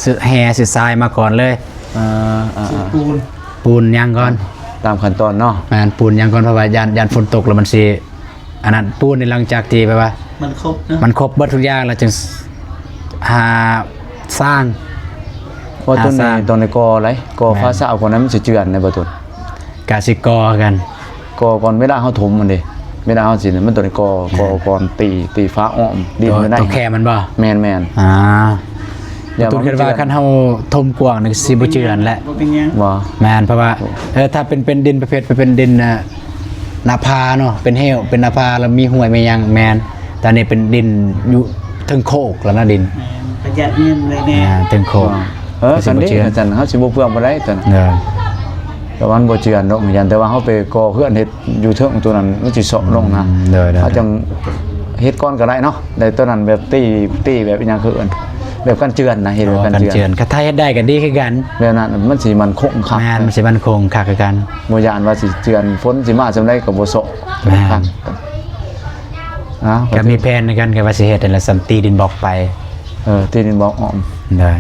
ຊື້ແຮ່ຊື້ຊາຍມາກ່ອນເລີຍ. ເອີ ອ່າ ຊື້ປູນ ປູນຫຍັງກ່ອນ ຕາມຂັ້ນຕອນເນາະ. ແມ່ນ ປູນຫຍັງກ່ອນ ເພາະວ່າຢ້ານ ຢ້ານຝົນຕົກແລ້ວມັນຊິ ອັນນັ້ນ ປູນນີ້ຫຼັງຈາກທີ່ແບບວ່າ ມັນຄົບເນາະ ມັນຄົບເບິດທຸກຢ່າງແລ້ວຈຶ່ງຫາສ້າງ ບໍ່ ຕອນນີ້ ຫາສ້າງ ຕອນນີ້ກໍ່ໄດ ກໍ່ ແມ່ນ ຝາຊາວກ່ອນ ນັ້ນມັນຊິເຈື່ອນໄດ ບໍ່ ຕອນ ກະຊິກໍ່ຄືກັນ ກໍ່ກ່ອນ ເວລາເຮົາຖົມມັນເດ ເວລາເຮົາຊິ ມັນ ຕອນນີ້ກໍ່ ແມ່ນ ກໍ່ກ່ອນ ຕີ ຕີຝາອ້ອມດິນ ຕົວ ໄວ້ໃນ ຕົວແຄມມັນບໍ່? ແມ່ນໆ ອ່າ ຢ້ານວ່າ ຕຸນຄິດວ່າ ມັນເຈື່ອນ ຄັນເຮົາຖົມກວ້າງນີ້ຊິບໍ່ເຈື່ອນແຫຼະ ບໍ່ເປັນຫຍັງ ບໍ່ ແມ່ນ ເພາະວ່າ ໂອ້ ເອີ ຖ້າເປັນ ເປັນດິນປະເພດ ເປັນດິນ ອ່າ ນາຜາເນາະ ເປັນເຫວ ເປັນນາຜາ ແລ້ວມີຫ້ວຍມີຫຍັງ ແມ່ນ ແຕ່ອັນນີ້ເປັນດິນຢູ່ເທິງໂຄກແລ້ວນະ ດິນ ແມ່ນ ປະຢັດເງິນໄວ້ແດ່ ອ່າ ເທິງໂຄກ ເອີ ຄັນດີ ຄັນຊັ້ນເຮົາຊິບໍ່ເປືອງບໍ່ໄດ້ຊັ້ນ ເອີ ແຕ່ວ່າມັນບໍ່ເຈື່ອນດອກ ຢ້ານແຕ່ວ່າເຮົາໄປກໍ່ເຮືອນເຮັດຢູ່ເທິງຕົວນັ້ນ ມັນຊິເຊາະລົງນະ ອືມ ໂດຍໆ ເຮົາຈັ່ງເຮັດກ່ອນກໍໄດ້ເນາະ ໄດ້ຕົວນັ້ນແບບຕີ ຕີແບບອີ່ຫຍັງ ຄືເອີ້ນ ແບບກັນເຈື່ອນນະ ເຮັດແບບກັນເຈື່ອນ ໂອ້ ກັນເຈື່ອນ ຄັນຖ້າເຮັດໄດ້ກໍດີຄືກັນ ແບບນັ້ນມັນຊິໝັ້ນຄົງຄັກ ແມ່ນ ມັນຊິໝັ້ນຄົງຄັກຄືກັນ ບໍ່ຢ້ານວ່າຊິເຈື່ອນ ຝົນຊິມາສ່ຳໃດກໍບໍ່ເຊາະ ແມ່ນ ຄັກ ເອົາ ກໍມີແຜນໃນການ ກໍວ່າຊິເຮັດຫັ້ນແຫຼະ ສ່ຳຕີດິນບລັອກໄປ ເອີ ຕີດິນບລັອກອ້ອມ ໂດຍ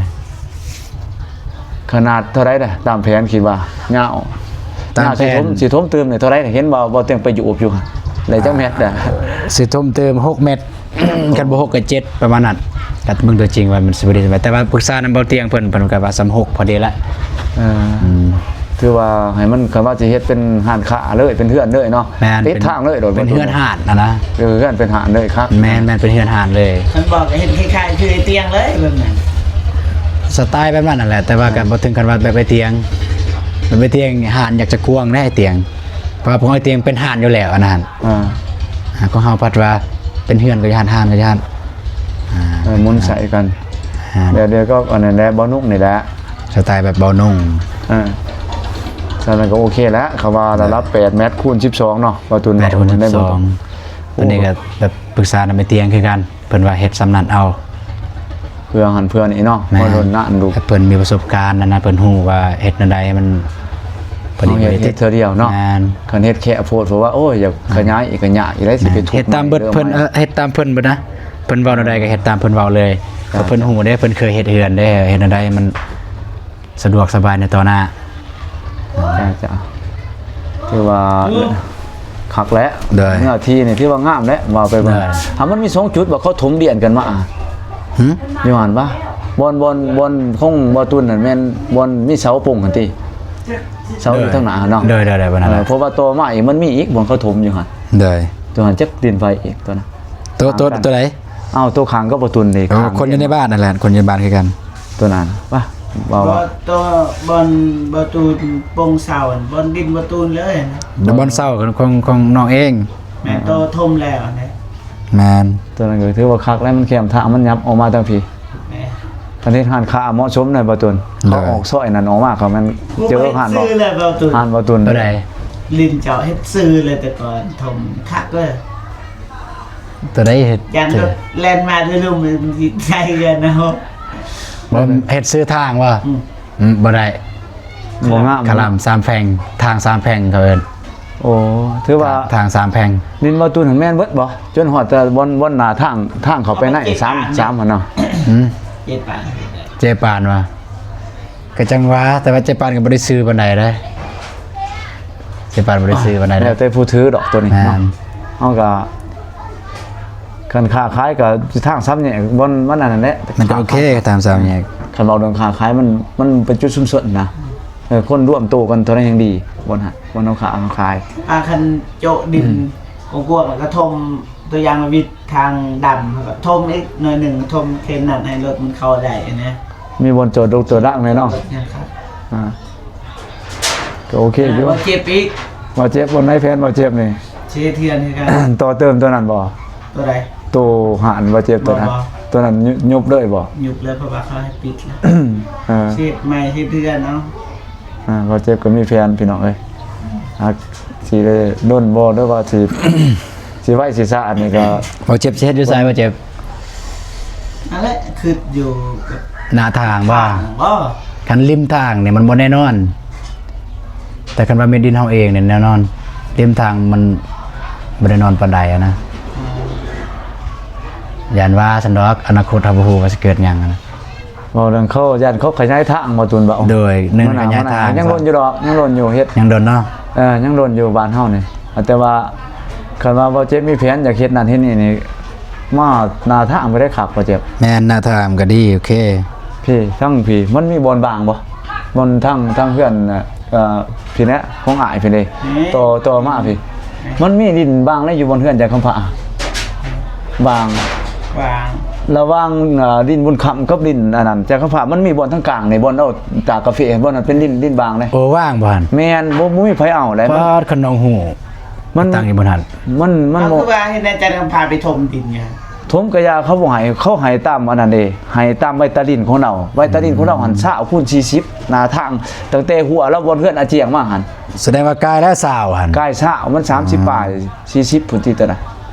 ຂະໜາດເທົ່າໃດລະ ຕາມແຜນຄິດວ່າຍາວ ຕາມແຜນ ຍາວ ຊິຖົມ ຊິຖົມຕື່ມນີ້ເທົ່າໃດ ເຫັນວ່າ ວ່າເຕັງໄປຢູ່ອົບຢູ່ ໄດ້ຈັກແມັດລະ ຊິຖົມຕື່ມຫົກແມັດ ຄັນບໍ່ຫົກກໍເຈັດ ປະມານນັ້ນ ກໍເບິ່ງຕົວຈິງວ່າມັນຊິບໍ່ດີສ່ຳໃດ ແຕ່ວ່າປຶກສານຳເບົາຕຽງເພິ່ນ ເພິ່ນກໍວ່າສ່ຳຫົກພໍດີລະ ເອີ ອືມ ຖືວ່າໃຫ້ມັນ ຄັນວ່າຊິເຮັດເປັນຮ້ານຄ້າເລີຍ ເປັນເຮືອນເລີຍເນາະ ແມ່ນ ຕິດທາງເລີຍໂດດ ເປັນເຮືອນຮ້ານຫັ້ນນະ ເອີ ເຮືອນເປັນຮ້ານເລີຍຄັກ ແມ່ນໆ ເປັນເຮືອນຮ້ານເລີຍ ຄັນບອກກໍເຮັດຄ້າຍໆຄືໄອ້ຕຽງເລີຍ ແບບນັ້ນ ສະໄຕແບບນັ້ນຫັ້ນແຫຼະ ແຕ່ວ່າກໍ ອ່າ ບໍ່ເຖິງຂັ້ນວ່າແບບໄອ້ຕຽງ ແບບໄອ້ຕຽງຮ້ານຢາກຈະກວ້າງເດ້ໄອ້ຕຽງ ເພາະວ່າຂອງໄອ້ຕຽງເປັນຮ້ານຢູ່ແລ້ວອັນນັ້ນ ອ່າ ອ່າ ຂອງເຮົາພັດວ່າເປັນເຮືອນກໍຢ້ານ ຮ້ານກໍຢ້ານ ອ່າ ເອີ ໝູນໃສ່ກັນ ອ່າ ແບບດຽວກັບອັນນັ້ນແຫຼະ ເບົານຸ່ງນີ້ແຫຼະ ສະໄຕແບບເບົານຸ່ງ ເອີ ຊັ້ນນັ້ນກໍໂອເຄແລ້ວ ເຂົາວ່າລະດັບ ເອີ ແປດແມັດຄູນສິບສອງເນາະ ເບົາຕຸນ ແປດຄູນສິບສອງ ໂອ້ ອັນນີ້ກໍແບບປຶກສານຳໄອ້ຕຽງຄືກັນ ເພິ່ນວ່າເຮັດສ່ຳນັ້ນເອົາ ເພື່ອຫັ້ນເພື່ອນີ້ເນາະ ແມ່ນ ເພາະດົນນານລູກ ເພິ່ນມີປະສົບການຫັ້ນນະ ເພິ່ນຮູ້ວ່າເຮັດແນວໃດມັນ ເພິ່ນເຮັດເທື່ອດຽວເນາະ ແມ່ນ ຄັນເຮັດແຄບໂພດ ເພາະວ່າ ໂອ້ຍ ຢາກຂະຫຍາຍອີກກໍຍາກອີກໄດ໋ ຊິໄປທຸບ ເຮັດຕາມເບິດເພິ່ນ ເອີ ເຮັດຕາມເພິ່ນເບິດນະ ເພິ່ນເວົ້າແນວໃດກໍເຮັດຕາມເພິ່ນເວົ້າເລີຍ ເອີ ເພາະເພິ່ນຮູ້ເດ້ ເພິ່ນເຄີຍເຮັດເຮືອນເດ້ ເຮັດແນວໃດມັນ ສະດວກສະບາຍໃນຕໍ່ໜ້າ ເຈົ້າ ເຈົ້າ ຖືວ່າ ໂອ້ ຄັກແຫຼະ ໂດຍ ເນື້ອທີ່ນີ້ຖືວ່າງາມແຫຼະ ວ່າໄປເບິ່ງ ໂດຍ ຖ້າມັນມີສອງຈຸດວ່າເຂົາຖົມລຽນກັນມາ ຫື ຢູ່ຫັ້ນປະ ບ່ອນ ບ່ອນ ບ່ອນຂອງບໍ່ຕຸນຫັ້ນແມ່ນບ່ອນມີເສົາປົງຫັ້ນຕິ ເສົາຢູ່ ໂດຍ ທາງໜ້າຫັ້ນເນາະ ໂດຍ ໂດຍ ໂດຍ ບ່ອນນັ້ນ ເອີ ແຫຼະ ເພາະວ່າຕໍ່ມາອີກມັນມີອີກບ່ອນເຂົາຖົມຢູ່ຫັ້ນ ໂດຍ ຕົວຫັ້ນຈັກດິນໃຜອີກຕົວນັ້ນ ໂຕ ໂຕ ໂຕໃດ? ເອົ້າ ໂຕຂ້າງກັບບໍ່ຕຸນນີ້ ໂອ້ ຂ້າງ ຄົນຢູ່ໃນບ້ານນັ້ນແຫຼະ ຄົນຢູ່ບ້ານຄືກັນ ໂຕນັ້ນ ປະ ເວົ້າ ບໍ່ ໂຕບ່ອນບໍ່ຕຸນປົງເສົາ ບ່ອນດິນບໍ່ຕຸນເລີຍ ແລ້ວບ່ອນເສົາຂອງ ຂອງ ຂອງນ້ອງເອງ ແມ່ນ ໂຕຖົມແລ້ວຫັ້ນແຫຼະ ແມ່ນ ໂຕນັ້ນກໍຖືວ່າຄັກແລ້ວ ມັນແຄມທາງ ມັນຫຍັບອອກມາທາງພີ້ ແມ່ນ ຄັນເຮັດຮ້ານຄ້າເໝາະສົມນະບໍ່ຕຸນ ໂດຍ ເຂົາອອກຊອຍນັ້ນອອກມາ ເຂົາແມ່ນເຈີຮ້ານບໍ່ ຮ້ານບໍ່ຕຸນ ໂຕໃດ? ລິນເຈົ້າເຮັດຊື່ເລີຍ ແຕ່ກ່ອນຖົມຄັກເລີຍ ຕົວໃດເຮັດ ຢ້ານລົດແລ່ນມາທະລຸມັນຊິໃສ່ເຮືອນເຮົາ ບໍ່ ເຮັດຊື່ທາງບໍ່? ອືມ ອືມ ບໍ່ໄດ້ ບໍ່ງາມ ຄະລຳສາມແພ່ງ ທາງສາມແພ່ງເຂົາເອີ້ນ ໂອ້ ຖືວ່າ ທາງສາມແພ່ງ ດິນບໍ່ຕຸນຫັ້ນແມ່ນເບິດບໍ່? ຈົນຮອດແຕ່ບ່ອນ ບ່ອນໜ້າທາງ ທາງເຂົ້າໄປໃນ ສາມ ສາມຫັ້ນເນາະ ຫື ເຈປານ ເຈປານວ່າ ກໍຈັ່ງວ່າ ແຕ່ວ່າເຈປານກໍບໍ່ໄດ້ຊື່ປານໃດເດ້ ເຈປານບໍ່ໄດ້ຊື່ປານໃດເດ້ ແລ້ວແຕ່ຜູ້ຖືດອກຕົວນີ້ເນາະ ແມ່ນ ເຮົາກໍ ຄັນຄ້າຂາຍກໍຢູ່ທາງສາມແຍກ ບ່ອນມັນອັນນັ້ນແຫຼະ ມັນກໍໂອເຄ ທາງສາມແຍກ ຄັນເວົ້າເລື່ອງຄ້າຂາຍມັນ ມັນເປັນຈຸດຊຸມຊົນນະ ເອີ ຄົນລວມໂຕກັນເທົ່າໃດແຮ່ງດີ ບ່ອນຫັ້ນ ບ່ອນເຮົາຄ້າເຮົາຂາຍ ອ່າ ຄັນໂຈະດິນ ອືມ ກວ້າງໆ ແລ້ວກໍຖົມ ຕົວຢ່າງວ່າວິດທາງດຳ ແລ້ວກໍຖົມອີກໜ້ອຍໜຶ່ງ ຖົມເຂດນັ້ນໃຫ້ລົດມັນເຂົ້າໄດ້ນະ ມີບ່ອນຈອດລົດຈອດລາງແດ່ເນາະ ອ່າ ກໍໂອເຄຢູ່ ບໍ່ເຈັບອີກ ບໍ່ເຈັບ ບ່ອນໃນແຜນບໍ່ເຈັບນີ້ ຊິເຮັດເຮືອນຄືກັນ ຕໍ່ເຕີມຕົວນັ້ນບໍ່? ຕົວໃດ? ໂຕຮ້ານບໍ່ເຈັບຕົວນັ້ນ ບໍ່ ບໍ່ ຕົວນັ້ນຍຸ ຍຸບເລີຍບໍ່? ຍຸບເລີຍ ເພາະວ່າເຂົາໃຫ້ປິດແລ້ວ ເອີ ຊິເຮັດໃໝ່ ເຮັດເຮືອນເອົາ ອ່າ ບໍ່ເຈັບກໍມີແຜນພີ່ນ້ອງເອີຍ ອ່າ ຊິໄດ້ດົນບໍ່ ຫຼືວ່າຊິ ຊິໄວຊິຊ້າ ອັນນີ້ກໍ ບໍ່ເຈັບຊິເຮັດຢູ່ໃສບໍ່ເຈັບ? ນັ້ນແຫຼະ ຄິດຢູ່ກັບ ໜ້າທາງບໍ່? ຄັນລິມທາງນີ້ມັນບໍ່ແນ່ນອນ ແຕ່ຄັນວ່າແມ່ນດິນເຮົາເອງນີ້ແນ່ນອນ ລິມທາງມັນບໍ່ແນ່ນອນປານໃດຫັ້ນນະ ອືມ ຢ້ານວ່າຊັ້ນດອກ ອະນາຄົດເຮົາບໍ່ຮູ້ວ່າຊິເກີດຫຍັງຫັ້ນນະ. ເວົ້າເລື່ອງເຂົາ ຢ້ານເຂົາຂະຫຍາຍທາງ ບໍ່ຕູນເວົ້າ. ໂດຍ ໜຶ່ງ ມັນ ຂະຫຍາຍທາງ ມັນຍັງດົນຢູ່ດອກ ຍັງດົນຢູ່ ເຮັດ ຍັງດົນເນາະ. ເອີ ຍັງດົນຢູ່ບ້ານເຮົານີ້ ແຕ່ວ່າຄັນວ່າບໍ່ເຈັບມີແຜນຢາກເຮັດນັ້ນເຮັດນີ້ນີ້ ມາໜ້າທາງບໍ່ໄດ້ຄັກບໍ່ເຈັບ. ແມ່ນ ໜ້າທາງກໍດີ ໂອເຄ. ພີ້ ທາງພີ້ ມັນມີບ່ອນບາງບໍ່? ບ່ອນທາງ ທາງເຮືອນ ເອີ ພີ້ແຫຼະ ຂອງອ້າຍພີ້ເດ້ ຕໍ່ ຕໍ່ມາພີ້ ມັນມີດິນບາງໃນຢູ່ບ່ອນເຮືອນຈາກຄຳພາ ບາງ ບາງ ລະຫວ່າງ ເອີ ດິນບຸນຄຳກັບດິນອັນນັ້ນຈາກຄຳພາ ມັນມີບ່ອນທາງກາງນີ້ ບ່ອນເອົາຕາກກາເຟ ບ່ອນນັ້ນເປັນດິນ ດິນບາງເດ້. ໂອ້ ວ່າງບໍ່ຫັ້ນ? ແມ່ນ ບໍ່ ບໍ່ມີໃຜເອົາແຫຼະ. ປາດ ຄັນນ້ອງຮູ້ ມັນ ຕັ້ງຢູ່ບ່ອນຫັ້ນ ມັນ ມັນ ເອົາ ບໍ່ ຄືວ່າເຮັດໃນຈາກຄຳພາໄປຖົມດິນຢູ່ ຖົມກະຢ່າ ເຂົາບໍ່ໃຫ້ ເຂົາໃຫ້ຕາມອັນນັ້ນເດ້ ໃຫ້ຕາມໃບຕາດິນຂອງລາວ ໃບຕາດິນຂອງລາວຫັ້ນ ອືມ ຊາວຄູນສີ່ສິບ ໜ້າທາງ ຕັ້ງແຕ່ຫົວລາວບ່ອນເຮືອນອາຈຽງມາຫັ້ນ ສະແດງວ່າກາຍແລ້ວຊາວຫັ້ນ ກາຍຊາວ ມັນສາມສິບ ອືມ ປາຍ ສີ່ສິບພຸ້ນຕິ ຕອນນັ້ນ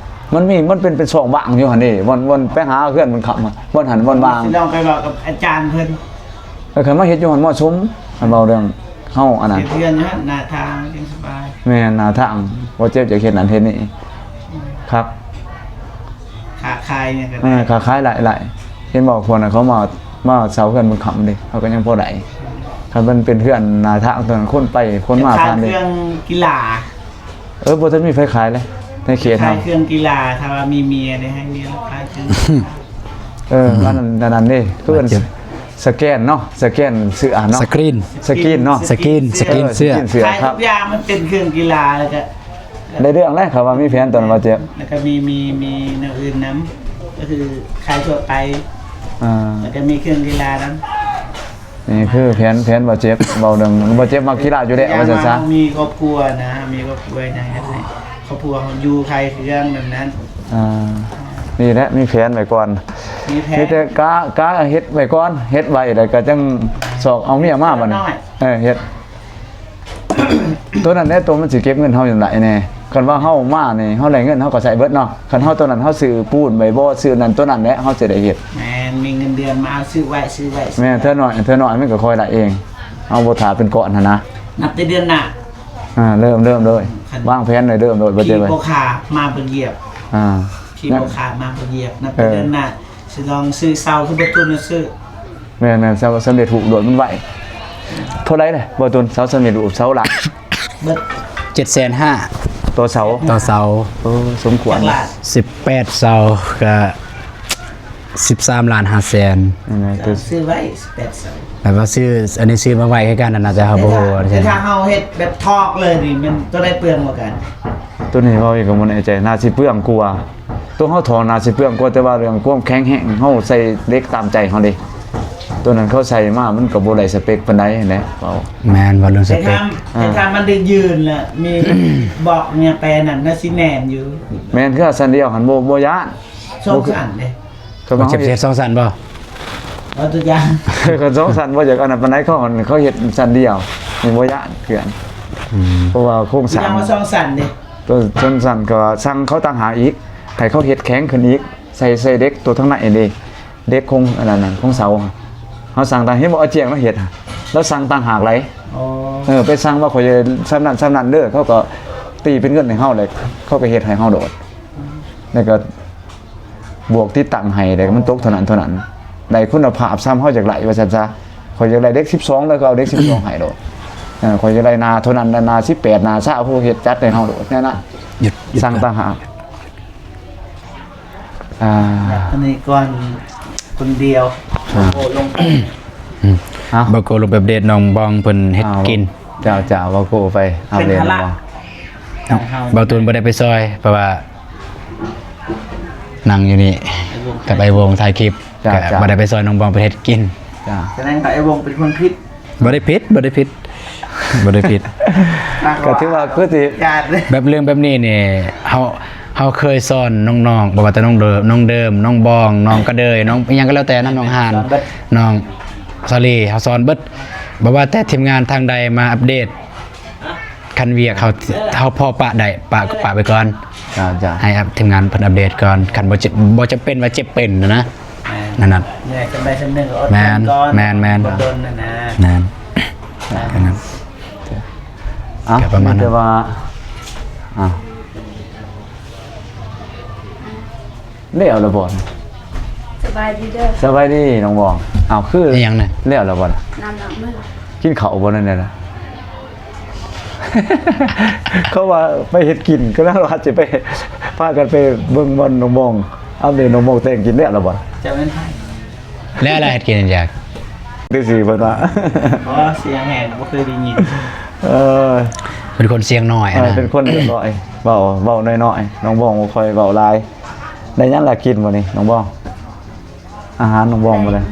ມັນມີ ມັນເປັນ ເປັນຊ່ອງວ່າງຢູ່ຫັ້ນເດ້ ບ່ອນ ບ່ອນໄປຫາເຮືອນມັນຄຳ ບ່ອນຫັ້ນບ່ອນວ່າງ ຊິລອງໄປເວົ້າກັບອາຈານເພິ່ນ ເອີ ຄັນມາເຮັດຢູ່ຫັ້ນເໝາະສົມ ຄັນເວົ້າເລື່ອງ ເຮົາອັນນັ້ນ ເຮັດເຮືອນຢູ່ຫັ້ນ ໜ້າທາງຈັ່ງສະບາຍ. ແມ່ນ ໜ້າທາງ ບໍ່ເຈັບຢາກເຮັດນັ້ນເຮັດນີ້ ອືມ ຄັກ ຄ້າຂາຍຫຍັງກໍໄດ້ ເອີ ຄ້າຂາຍຫຼາຍໆ ເຫັນບໍ່ ພວກນັ້ນເຂົາມາ ມາເຊົ່າເຮືອນບຸນຄຳເດ້ ເຮົາກໍຍັງພໍໄດ້ ຄັນມັນເປັນເຮືອນໜ້າທາງ ຕົວນັ້ນຄົນໄປຄົນມາຜ່ານເດ້. ຂາຍເຄື່ອງກິລາ ເອີ ບໍ່ທັນມີໃຜຂາຍເລີຍໃນເຂດເຮົາ ຂາຍເຄື່ອງກິລາ ຖ້າວ່າມີເມຍໄດ້ໃຫ້ເມຍລາວຂາຍເຄື່ອງ ເອີ ອືມ ອັນນັ້ນ ອັນນັ້ນເດ້ ຄືເອີ້ນ ສະແກນເນາະ ສະແກນເສື້ອເນາະ ສະກຣີນ ສະກຣີນເນາະ ສະກຣີນ ສະກຣີນເສື້ອ ເອີ ສະກຣີນເສື້ອ ຂາຍ ຄັບ ທຸກຢ່າງ ມັນເປັນເຄື່ອງກິລາ ແລ້ວກະ ໄດ້ເລື່ອງແລ້ວ ເຂົາວ່າມີແຜນຕອນວ່າຈະ ແລ້ວກະມີ ມີ ມີແນວອື່ນນຳ ກໍຄືຂາຍທົ່ວໄປ ອ່າ ແລ້ວກະມີເຄື່ອງກິລານຳ. ນີ້ຄືແຜນ ແຜນບໍ່ເຈັບ ເວົ້າເລື່ອງບໍ່ເຈັບມັກກິລາຢູ່ແລ້ວ ວ່າຊັ້ນຊະ ມີຄອບຄົວນະ ມີຄອບຄົວນະ ຢາກໃຫ້ຄອບຄົວເຮົາຢູ່ຂາຍເຄື່ອງແບບນັ້ນ ອ່າ ນີ້ແຫຼະ ມີແຜນໄວ້ກ່ອນ ມີແຜນ ມີແຕ່ກະ ກະເຮັດໄວ້ກ່ອນ ເຮັດໄວ້ແລ້ວກະຈັ່ງຊອກເອົາເມຍມາບັດນີ້ ເອີ ເຮັດ ໂຕນັ້ນແຫຼະ ໂຕມັນຊິເກັບເງິນເຮົາຈັ່ງໃດແດ່ ຄັນວ່າເຮົາມານີ້ ເຮົາໄດ້ເງິນເຮົາກໍໃຊ້ເບິດເນາະ ຄັນເຮົາໂຕນັ້ນ ເຮົາຊື້ປູນໄວ້ບໍ່ ຊື້ນັ້ນໂຕນັ້ນແຫຼະ ເຮົາຊິໄດ້ເຮັດ ແມ່ນ ມີເງິນເດືອນມາເອົາຊື້ໄວ້ ຊື້ໄວ້ ແມ່ນ ເທື່ອໜ້ອຍ ເທື່ອໜ້ອຍມັນກໍຄ່ອຍໄດ້ເອງ ເຮົາບໍ່ຖ້າເປັນກ້ອນຫັ້ນນະ ນັບແຕ່ເດືອນໜ້າ ອ່າ ເລີ່ມ ເລີ່ມເລີຍ ຄັນ ວາງແຜນໄວ້ເລີ່ມໂລດ ບໍ່ເຈັບ ຂີ່ບໍ່ຂາມາບໍ່ຢຽບ ອ່າ ຂີ່ບໍ່ຂາມາບໍ່ຢຽບ ນັບແຕ່ເດືອນໜ້າ ເອີ ຊິລອງຊື້ເສົາຄືບໍ່ຕຸນຊື້ ແມ່ນໆ ເສົາສຳເລັດຮູບໂລດ ມັນໄວ ເທົ່າໃດເດ ບໍ່ຕຸນ ເສົາສຳເລັດຮູບ ເສົາລາກ ເບິດ ເຈັດແສນຫ້າ ຕໍ່ເສົາ ຕໍ່ເສົາ ເອີ ສົມຄວນ ຈັກລ້ານ ສິບແປດເສົາກະ ສິບສາມລ້ານຫ້າແສນ ນັ້ນແຫຼະ ຊື້ໄວ້ ສິບແປດເສົາ ແບບວ່າຊື້ ອັນນີ້ຊື້ມາໄວ້ຄືກັນ ອັນນັ້ນ ແຕ່ເຮົາບໍ່ຮູ້ ແຕ່ຖ້າເຮົາເຮັດແບບຖອກເລີຍນີ້ ມັນໂຕໃດເປືອງກວ່າກັນ? ໂຕນີ້ເວົ້າອີກກໍບໍ່ແນ່ໃຈ ໜ້າຊິເປືອງກວ່າ ໂຕເຮົາຖອກໜ້າຊິເປືອງກວ່າ ແຕ່ວ່າເລື່ອງຄວາມແຂງແຮງ ເຮົາໃສ່ເຫຼັກຕາມໃຈເຮົາເດ້ ໂຕນັ້ນເຂົາໃສ່ມາ ມັນກໍບໍ່ໄດ້ສະເປັກປານໃດຫັ້ນແຫຼະ ເວົ້າ ແມ່ນ ເວົ້າເລື່ອງສະເປັກ ແຕ່ຖ້າ ອ່າ ແຕ່ຖ້າມັນໄດ້ຢືນລະ ມີບລັອກຫຍັງແປນັ້ນ ມັນຊິແໜ້ນຢູ່ ແມ່ນ ຄືຊັ້ນດຽວຫັ້ນ ບໍ່ ບໍ່ຢ້ານ ສອງຊັ້ນເດ້ ເຂົາເຮັດສອງຊັ້ນບໍ່? ເອົາຕົວຢ່າງ ຄັນສອງຊັ້ນບໍ່ຢາກອັນນັ້ນປານໃດ ເຂົາ ເຂົາເຮັດຊັ້ນດຽວ ນີ້ບໍ່ຢ້ານເທື່ອ ອືມ ເພາະວ່າໂຄງສ້າງ ຍັງວ່າສອງຊັ້ນເດ້ ຕົວສອງຊັ້ນກໍວ່າສັ່ງເຂົາຕ່າງຫາກອີກ ໃຫ້ເຂົາເຮັດແຂງຂຶ້ນອີກ ໃສ່ ໃສ່ເຫຼັກຕົວທາງໃນເດ້ ເຫຼັກຂອງອັນນັ້ນ ຂອງເສົາ ເຮົາສັ່ງຕ່າງ ເຫັນບໍ່ ອາຈຽງລາວເຮັດ ລາວສັ່ງຕ່າງຫາກຫຼາຍ ອໍ ເອີ ໄປສັ່ງວ່າຂ້ອຍຊ່ຳນັ້ນຊ່ຳນັ້ນເດີ ເຂົາກໍຕີເປັນເງິນໃຫ້ເຮົາ ແລ້ວເຂົາກໍເຮັດໃຫ້ເຮົາໂລດ ແລ້ວກໍ ບວກຕິດຕັ້ງໃຫ້ ແລ້ວມັນຕົກເທົ່ານັ້ນເທົ່ານັ້ນ ໄດ້ຄຸນນະພາບສ່ຳເຮົາຢາກໄດ້ວ່າຊັ້ນຊະ ຂ້ອຍຢາກໄດ້ເດັກສິບສອງ ແລ້ວກໍເອົາເດັກສິບສອງໃຫ້ໂລດ ເອີ ຂ້ອຍຢາກໄດ້ໜ້າເທົ່ານັ້ນ ໜ້າສິບແປດ ໜ້າຊາວ ເຂົາເຮັດຈັດໃຫ້ເຮົາໂລດແນວນັ້ນ ສັ່ງຕ່າງຫາກ ອ່າ ອັນນີ້ກ່ອນຄົນດຽວ ອ່າ ໂອ້ ລົງ ອືມ ເອົ້າ ບາໂກລົງໄປອັບເດດນ້ອງບອງເພິ່ນເຮັດກິນ ເຈົ້າໆ ບາໂກໄປອັບເດດ ເອົ້າ ເອົ້າ ເບົາຕູນບໍ່ໄດ້ໄປຊ່ອຍ ເພາະວ່າ ນັ່ງຢູ່ນີ້ ໄອ້ວົງ ກັບໄອ້ວົງຖ່າຍຄລິບ ເຈົ້າ ກໍ ເຈົ້າ ບໍ່ໄດ້ໄປຊ່ອຍນ້ອງບອງເພິ່ນເຮັດກິນ ເຈົ້າ ສະແດງວ່າໄອ້ວົງເປັນຄົນຜິດ ບໍ່ໄດ້ຜິດ ບໍ່ໄດ້ຜິດ ບໍ່ໄດ້ຜິດ ກໍຖືວ່າຄືຊິ ແບບເລື່ອງແບບນີ້ນີ້ ເຮົາ ເຮົາເຄີຍສອນນ້ອງໆ ບໍ່ວ່າແຕ່ນ້ອງເດີມ ນ້ອງເດີມ ນ້ອງບອງ ນ້ອງກະເດີຍ ນ້ອງອີ່ຫຍັງກໍແລ້ວແຕ່ນະ ນ້ອງຫານ ນ້ອງສາລີ ເຮົາສອນເບິດ ບໍ່ວ່າແຕ່ທີມງານທາງໃດມາອັບເດດ ຄັນວຽກເຮົາ ເຮົາພໍປະໄດ້ ປະ ປະໄວ້ກ່ອນ ເຈົ້າ ເຈົ້າ ໃຫ້ອັບ ທີມງານເພິ່ນອັບເດດກ່ອນ ຄັນບໍ່ຈະ ບໍ່ຈຳເປັນວ່າເຈັບເປັນນະ ແມ່ນ ນັ້ນນະ ເມື່ອຍຈຳໄດ້ຈຳໜຶ່ງກໍອົດ ແມ່ນ ແມ່ນ ແມ່ນ ອົດທົນນະ ແມ່ນ ແມ່ນ ເອົ້າ ກໍປະມານນັ້ນ ແຕ່ວ່າ ອ່າ ແລ້ວລະບໍ່? ສະບາຍດີເດີ ສະບາຍດີນ້ອງບອງ. ອ້າວ ຄື ອີ່ຫຍັງນະ? ແລ້ວລະບໍ່ນະ? ນ້ຳລ້າງມື. ກິນເຂົ້າບໍ່ນັ້ນນະ? ເຂົາວ່າໄປເຮັດກິນ ກຳລັງວ່າຊິໄປ ພາກັນໄປເບິ່ງບ່ອນນ້ອງບອງ ອັບເດດນ້ອງບອງແຕ່ງກິນ. ແລ້ວລະບໍ່? ຈະແມ່ນໃຜ? ແລ້ວລະເຮັດກິນຫຍັງ? ຄືຊິເພິ່ນວ່າ ບໍ່ ສຽງແຮງ ບໍ່ເຄີຍໄດ້ຍິນ. ເອີ ເປັນຄົນສຽງນ້ອຍ ເອີ ນະ ເປັນຄົນຮຽບຮ້ອຍ ເວົ້າ ເວົ້ານ້ອຍໆ. ນ້ອງບອງບໍ່ຄ່ອຍເວົ້າຫຼາຍ. ໄດ້ຫຍັງລະກິນມື້ນີ້ນ້ອງບອງ? ອາຫານນ້ອງບອງມື້ນີ້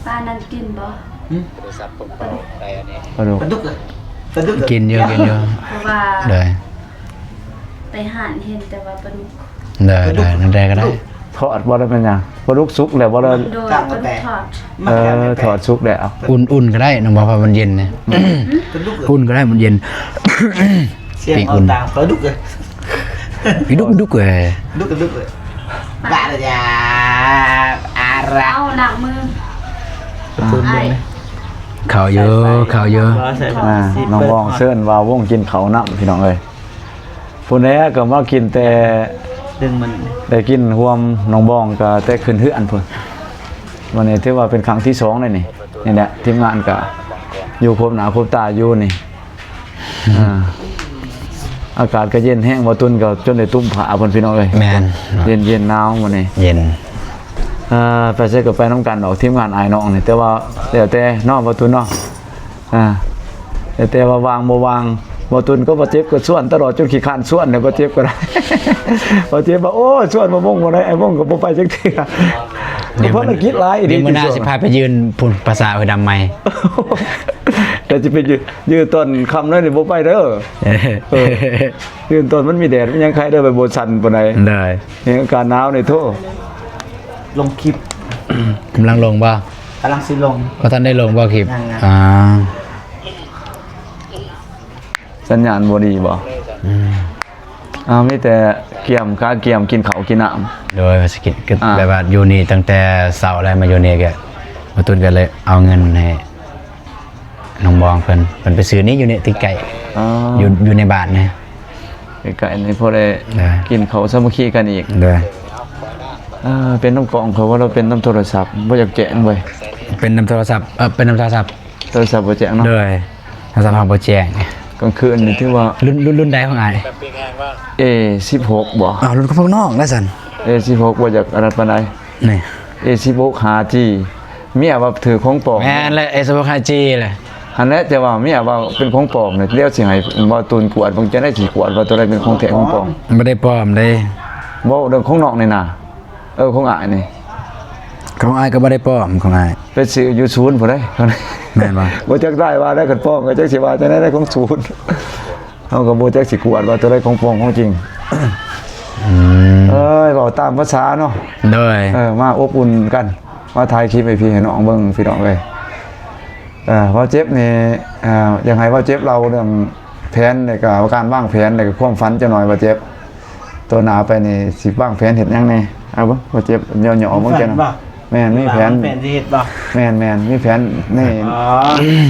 ປານັ້ນກິນບໍ່? ຫືມ? ປາດຸກ ປາດຸກເອີຍ ປາດຸກເອີຍ ກິນຢູ່ ກິນຢູ່ ເພາະວ່າ ໂດຍ ໄປຮ້ານເຫັນແຕ່ວ່າປາດຸກ. ໂດຍ ໂດຍ ນັ້ນແດ່ກໍໄດ້. ທອດບໍ່ໄດ້ເປັນຫຍັງ? ປາດຸກສຸກແລ້ວບໍ່ໄດ້? ໂດຍ ປາດຸກທອດ. ເອີ ທອດສຸກແລ້ວ ອຸ່ນໆກໍໄດ້ນ້ອງບອງ ເພາະມັນເຢັນນະ. ປາດຸກເອີຍ ອຸ່ນກໍໄດ້ ມັນເຢັນ. ສຽງອອກຕ່າງ ປາດຸກເອີຍ ປາດຸກ ປາດຸກເອີຍ ປາດຸກ ປາດຸກເອີຍ. ປາລະຢາ ອາລະ ເອົາ ລ້າງມື. ອ່າ ເຂົ້າຢູ່ ເຂົ້າຢູ່. ອ່າ ນ້ອງບອງເຊີນວ່າວົງກິນເຂົ້ານຳ ພີ່ນ້ອງເອີຍ. ຜູ້ໃດກໍມາກິນແຕ່ ດຶງມັນ ໄດ້ກິນຮ່ວມນ້ອງບອງກໍແຕ່ຂຶ້ນເຮືອນພຸ້ນ. ມື້ນີ້ຖືວ່າເປັນຄັ້ງທີສອງແລ້ວນີ້. ນີ້ແຫຼະ ທີມງານກໍຢູ່ຄົບໜ້າຄົບຕາຢູ່ນີ້. ອ່າ ອາກາດກໍເຢັນແຮງ ບ່າວຕຸນກໍຈົນໄດ້ຕຸ້ມຜ້າພຸ້ນ ພີ່ນ້ອງເອີຍ. ແມ່ນ ເຢັນໆ ໜາວມື້ນີ້ ເຢັນ. ອ່າ ໄປໃສກໍໄປນຳກັນດອກ ທີມງານອ້າຍນ້ອງນີ້ ແຕ່ວ່າແລ້ວແຕ່ເນາະ ບ່າວຕຸນເນາະ. ອ່າ ແຕ່ ແຕ່ວ່າວ່າງບໍ່ວ່າງ ບ່າວຕຸນກັບບ່າວເຈັບກໍຊວນຕະຫຼອດ ຈົນຂີ້ຄ້ານຊວນແລ້ວ ບ່າວເຈັບກໍໄດ້. ບ່າວເຈັບວ່າ ໂອ້ຍ ຊວນບ່າວວົງບໍ່ໄດ້ ອ້າຍວົງກໍບໍ່ໄປຈັກເທື່ອ. ດຽວ ພາລະກິດຫຼາຍອີ່ຫຼີ ມື້ໜ້າຊິພາໄປຢືນພຸ້ນ ປາສາດຫ້ວຍດຳໃໝ່. ແຕ່ຊິໄປຢືນ ຢືນຕອນຄ່ຳແລ້ວນີ້ບໍ່ໄປເດີ. ເອີ ຢືນຕອນມັນມີແດດ ມັນຍັງໄຄເດີ ໄປບໍ່ຊັນປານໃດ. ໂດຍ ເຫັນອາກາດໜາວນີ້ ໂທ້. ລົງຄລິບ ກຳລັງລົງບໍ່? ກຳລັງຊິລົງ. ບໍ່ທັນໄດ້ລົງບໍ່ຄລິບ? ຍັງໆ. ອ່າ ສັນຍານບໍ່ດີບໍ່? ອືມ. ອ່າ ມີແຕ່ກຽມ ກະກຽມກິນເຂົ້າກິນນ້ຳ. ໂດຍ ວ່າຊິກິນ ອ່າ ແບບວ່າຢູ່ນີ້ຕັ້ງແຕ່ເຊົ້າແລ້ວ ມາຢູ່ນີ້ກໍ ບ່າວຕຸນກໍເລີຍເອົາເງິນໃຫ້ນ້ອງບອງເພິ່ນ ເພິ່ນໄປຊື້ນີ້ຢູ່ນີ້ຕິດໃກ້. ອໍ ຢູ່ ຢູ່ໃນບ້ານນີ້ ໃກ້ໆ ນີ້ ພໍໄດ້ ໂດຍ ກິນເຂົ້າສາມັກຄີກັນອີກ. ໂດຍ ອ່າ ເປັນນຳກ້ອງເຂົາວ່າ ລາວເປັນນຳໂທລະສັບ ບໍ່ຢາກແຈ້ງເວີຍ. ເປັນນຳໂທລະສັບ ເອີ ເປັນນຳໂທລະສັບ ໂທລະສັບບໍ່ແຈ້ງເນາະ. ໂດຍ ໂທລະສັບເຮົາບໍ່ແຈ້ງ. ກາງຄືນນີ້ຖືວ່າ ລຸ້ນ ລຸ້ນ ລຸ້ນໃດຂອງອ້າຍ? ເອສິບຫົກ ບໍ່? ອ້າວ ລຸ້ນຂອງພວກນ້ອງແລ້ວຊັ້ນ. ເອສິບຫົກ ບໍ່ຢາກອັນນັ້ນປານໃດນີ້. ເອສິບຫົກ ຫ້າຈີ ເມຍວ່າຖືກຂອງປອມ. ແມ່ນແຫຼະ ເອສິບຫົກ ຫ້າຈີ ແຫຼະ. ຫັ້ນແຫຼະ ແຕ່ວ່າເມຍວ່າເປັນຂອງປອມນີ້ ດຽວຊິໃຫ້ບ່າວຕຸນກວດເບິ່ງ ຈັ່ງໃດຊິກວດວ່າຕົວໃດເປັນຂອງແທ້ຂອງປອມ. ບໍ່ໄດ້ປອມເດ້. ເວົ້າເລື່ອງຂອງນ້ອງນີ້ນະ. ເອີ ຂອງອ້າຍນີ້ ຂອງອ້າຍກໍບໍ່ໄດ້ປອມ ຂອງອ້າຍ ໄປຊື້ຢູ່ສູນພຸ້ນເດ້. ແມ່ນບໍ່? ບໍ່ຈັກໄດ້ວ່າໄດ້ ຄັນປອມກໍຈັກຊິວ່າຈັ່ງໃດ ໄດ້ຂອງສູນ. ເຮົາກໍບໍ່ຈັກຊິກວດວ່າຕົວໃດຂອງປອມຂອງຈິງ. ອືມ ເອີຍ ເວົ້າຕາມພາສາເນາະ. ໂດຍ ເອີ ມາອົບອຸ່ນກັນ ມາຖ່າຍຄລິບໃຫ້ພີ່ໃຫ້ນ້ອງເບິ່ງ ພີ່ນ້ອງເອີຍ. ເອີ ບ່າວເຈັບນີ້ ເອີ ຢາກໃຫ້ບ່າວເຈັບເລົ່າເລື່ອງແຜນ ແລ້ວກໍການວາງແຜນ ແລ້ວກໍຄວາມຝັນຈັກໜ່ອຍ ບ່າວເຈັບ. ຕໍ່ໜ້າໄປນີ້ຊິວາງແຜນເຮັດຫຍັງແດ່? ເອົາເບິ່ງ ບ່າວເຈັບ ຫຍໍ້ໆ ເບິ່ງແກນະ. ແມ່ນ ມີແຜນ ວາງແຜນຊິເຮັດບໍ່? ແມ່ນໆ ມີແຜນໃນ ອໍ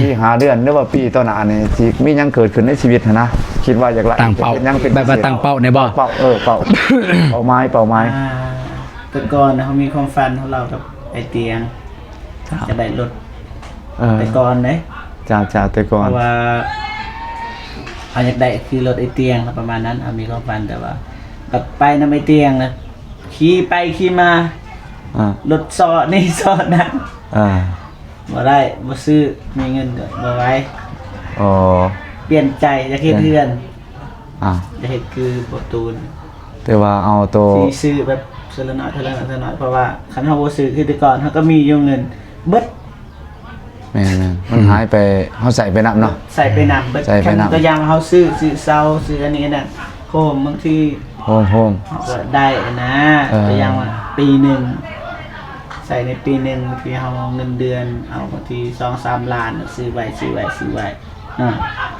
ສີ່ຫ້າເດືອນ ຫຼືວ່າປີຕໍ່ໜ້ານີ້ ຊິມີຫຍັງເກີດຂຶ້ນໃນຊີວິດຫັ້ນນະ? ຄິດວ່າຢາກໄດ້ ຕັ້ງເປົ້າ ເຮັດຫຍັງເປັນ ແບບວ່າຕັ້ງເປົ້າແດ່ບໍ່? ເປົ້າ ເອີ ເປົ້າ ເປົ້າໝາຍ ເປົ້າໝາຍ. ອ່າ ແຕ່ກ່ອນເຮົາມີຄວາມຝັນຂອງເຮົາກັບອ້າຍຕຽງ ຈະໄດ້ລົດ ເອີ ແຕ່ກ່ອນເດ້. ຈ້າໆ ແຕ່ກ່ອນ ເພາະວ່າເຮົາຢາກໄດ້ຄືລົດອ້າຍຕຽງ ປະມານນັ້ນ ເຮົາມີຄວາມຝັນ. ແຕ່ວ່າບັດໄປນຳອ້າຍຕຽງນະ ຂີ່ໄປຂີ່ມາ ອ່າ ລົດເຊາະນີ້ເຊາະນັ້ນ ອ່າ ບໍ່ໄດ້ ບໍ່ຊື້ ມີເງິນກໍບໍ່ໄຫວ. ອໍ ປ່ຽນໃຈ ຢາກເຮັດເຮືອນ ອ່າ ຢາກເຮັດຄືພໍ່ຕູນ. ແຕ່ວ່າເອົາໂຕ ຊິຊື້ແບບເທື່ອລະໜ້ອຍ ເທື່ອລະໜ້ອຍ ເທື່ອລະໜ້ອຍ ເພາະວ່າຄັນເຮົາບໍ່ຊື້ຄືແຕ່ກ່ອນ ເຮົາກໍມີຢູ່ເງິນເບິດ. ແມ່ນໆ ມັນຫາຍໄປ ເຮົາໃຊ້ໄປນຳເນາະ ໃຊ້ໄປນຳເບິດ. ຄັນຕົວຢ່າງເຮົາຊື້ ຊື້ເຊົາ ຊື້ອັນນີ້ອັນນັ້ນ ໂຮມ ບາງທີ ໂຮມ ໂຮມ ເຮົາກໍໄດ້ນະ. ເອີ ຕົວຢ່າງວ່າປີໜຶ່ງ ໃຊ້ໃນປີໜຶ່ງ ບາງທີເຮົາເງິນເດືອນ ເອົາບາງທີສອງສາມລ້ານ ຊື້ໄວ້ ຊື້ໄວ້ ຊື້ໄວ້. ອ່າ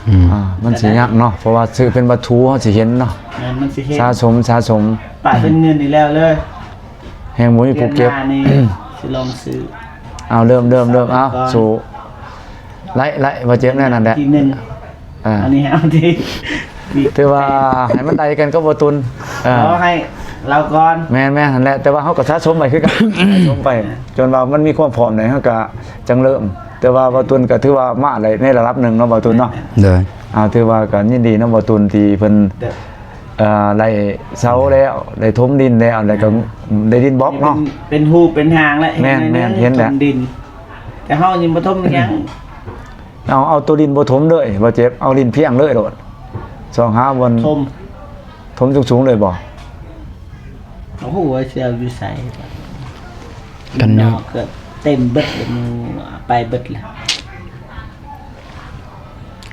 ອືມ ອ່າ ມັນຊິຍາກເນາະ ເພາະວ່າຊື້ເປັນວັດຖຸ ເຮົາຊິເຫັນເນາະ. ແມ່ນ ມັນຊິເຫັນ ສະສົມ ສະສົມ ປະເປັນເງິນນີ້ແລ້ວເລີຍ ແຮງບໍ່ມີຜູ້ເກັບ. ເດືອນໜ້ານີ້ຊິລອງຊື້. ເອົາ ເລີ່ມ ເລີ່ມ ເລີ່ມ ເອົາ ສູ້ ໄລ່ ໄລ່ ບໍ່ເຈັບແນວນັ້ນແຫຼະ ທີໜຶ່ງ. ອ່າ ອັນນີ້ເອົາທີ່ ຖືວ່າໃຫ້ມັນໄດ້ກັນກັບບໍ່ຕຸນ. ເອີ ຂໍໃຫ້ ລາວກ່ອນ ແມ່ນໆ ຫັ້ນແຫຼະ ແຕ່ວ່າເຮົາກໍສະສົມໄວ້ຄືກັນ ສະສົມໄປ ຈົນວ່າມັນມີຄວາມພ້ອມແລ້ວ ເຮົາກໍຈັ່ງເລີ່ມ. ແຕ່ວ່າບ່າວຕຸນກໍຖືວ່າມາໄດ້ໃນລະດັບໜຶ່ງເນາະ ບ່າວຕຸນເນາະ. ໂດຍ ອ່າ ຖືວ່າກໍຍິນດີນຳບ່າວຕຸນທີ່ເພິ່ນ ໂດຍ ເອີ ໄດ້ເສົາແລ້ວ ໄດ້ຖົມດິນແລ້ວ ແລ້ວກໍໄດ້ດິນບລັອກເນາະ ເປັນ ເປັນຮູບເປັນຮ່າງແລ້ວ. ແມ່ນໆ ເຫັນແລ້ວ ຖົມດິນ ແຕ່ເຮົາຍັງບໍ່ຖົມຫຍັງ. ເອົາ ເອົາໂຕດິນບໍ່ຖົມເລີຍ ບໍ່ເຈັບ ເອົາດິນພຽງເລີຍໂລດ ຊອກຫາບ່ອນຖົມ ຖົມສູງໆເລີຍບໍ່? ໂອ້ໂຫ ຊິເອົາຢູ່ໃສ? ກັນຢູ່ ນອກກໍເຕັມເບິດແລ້ວ ໝູ່ໄປເບິດແລ້ວ.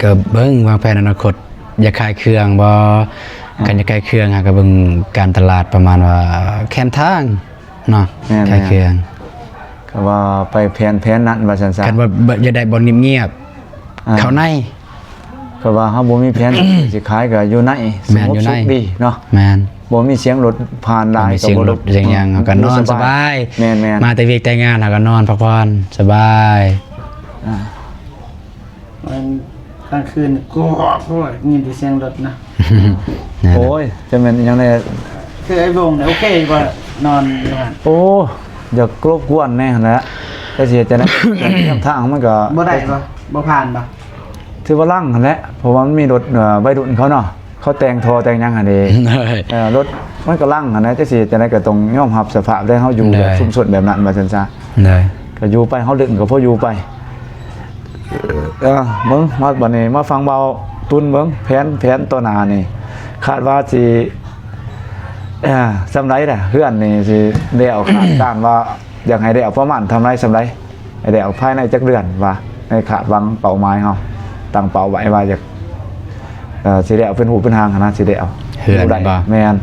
ກໍເບິ່ງວາງແຜນອະນາຄົດ ຢາກຂາຍເຄື່ອງບໍ່? ອ່າ ຄັນຢາກຂາຍເຄື່ອງ ຫາກໍເບິ່ງການຕະຫຼາດປະມານວ່າແຄມທາງ ເນາະ ແມ່ນໆ ຂາຍເຄື່ອງ ກໍວ່າໄປແຜນ ແຜນນັ້ນວ່າຊັ້ນຊະ. ຄັນວ່າ ບໍ່ ຢາກໄດ້ບ່ອນງຽບໆ ອ່າ ເຂົ້າໃນ ກໍວ່າເຮົາບໍ່ມີແຜນ ຊິຂາຍກໍຢູ່ໃນ ແມ່ນ ສະຫງົບສຸກດີເນາະ. ແມ່ນ ບໍ່ມີສຽງລົດຜ່ານຫຼາຍ ບໍ່ມີສຽງລົດ ກໍບໍ່ ສຽງຫຍັງ ເຮົາກໍນອນສະບາຍ. ແມ່ນໆ ມາແຕ່ວຽກແຕ່ງານ ເຮົາກໍນອນພັກຜ່ອນສະບາຍ. ອ່າ ມັນກາງຄືນກວກ ໂອ້ຍ ຍິນແຕ່ສຽງລົດນະ. ໂອ້ຍ ຈະແມ່ນອີ່ຫຍັງແດ່ ຄືໄອ້ວົງນີ້ໂອເຄຢູ່ບໍ່? ນອນຢູ່ຫັ້ນ ໂອ້ ຢາກລົບກວນແດ່ຫັ້ນແຫຼະ ແຕ່ຊິເຮັດຈັ່ງໃດ ທາງມັນກໍບໍ່ໄດ້ບໍ່ ບໍ່ຜ່ານບໍ່? ຖືວ່າລັງຫັ້ນແຫຼະ ເພາະວ່າມັນມີລົດ ເອີ ໄວລຸ້ນເຂົາເນາະ ເຂົາແຕ່ງທໍ່ແຕ່ງຫຍັງຫັ້ນເດ. ໂດຍ ເອີ ລົດມັນກໍລັງຫັ້ນແຫຼະ ຈັກຊິເຮັດຈັ່ງໃດ ກໍຕ້ອງຍອມຮັບສະພາບແລ້ວ ເຮົາຢູ່ແບບຊຸມຊົນແບບນັ້ນວ່າຊັ້ນຊະ. ໂດຍ ກໍຢູ່ໄປ ເຮົາດຶງກໍພໍຢູ່ໄປ. ເອີ ເບິ່ງມາບັດນີ້ ມາຟັງບ່າວຕຸນເບິ່ງ ແຜນ ແຜນຕໍ່ໜ້ານີ້ ຄາດວ່າຊິ ເອີ ສ່ຳໃດລະ ເຮືອນນີ້ຊິແລ້ວ ຄາດການວ່າຢາກໃຫ້ແລ້ວປະມານສ່ຳໃດ ສ່ຳໃດ ໃຫ້ແລ້ວພາຍໃນຈັກເດືອນ ວ່າໃນຄາດຫວັງເປົ້າໝາຍເຮົາ ຕັ້ງເປົ້າໄວ້ວ່າຢາກ ເອີ ຊິໄດ້ເອົາເປັນຮູບເປັນຮ່າງຫັ້ນນະ ຊິໄດ້ເອົາເຮືອນບໍ່? ແມ່ນ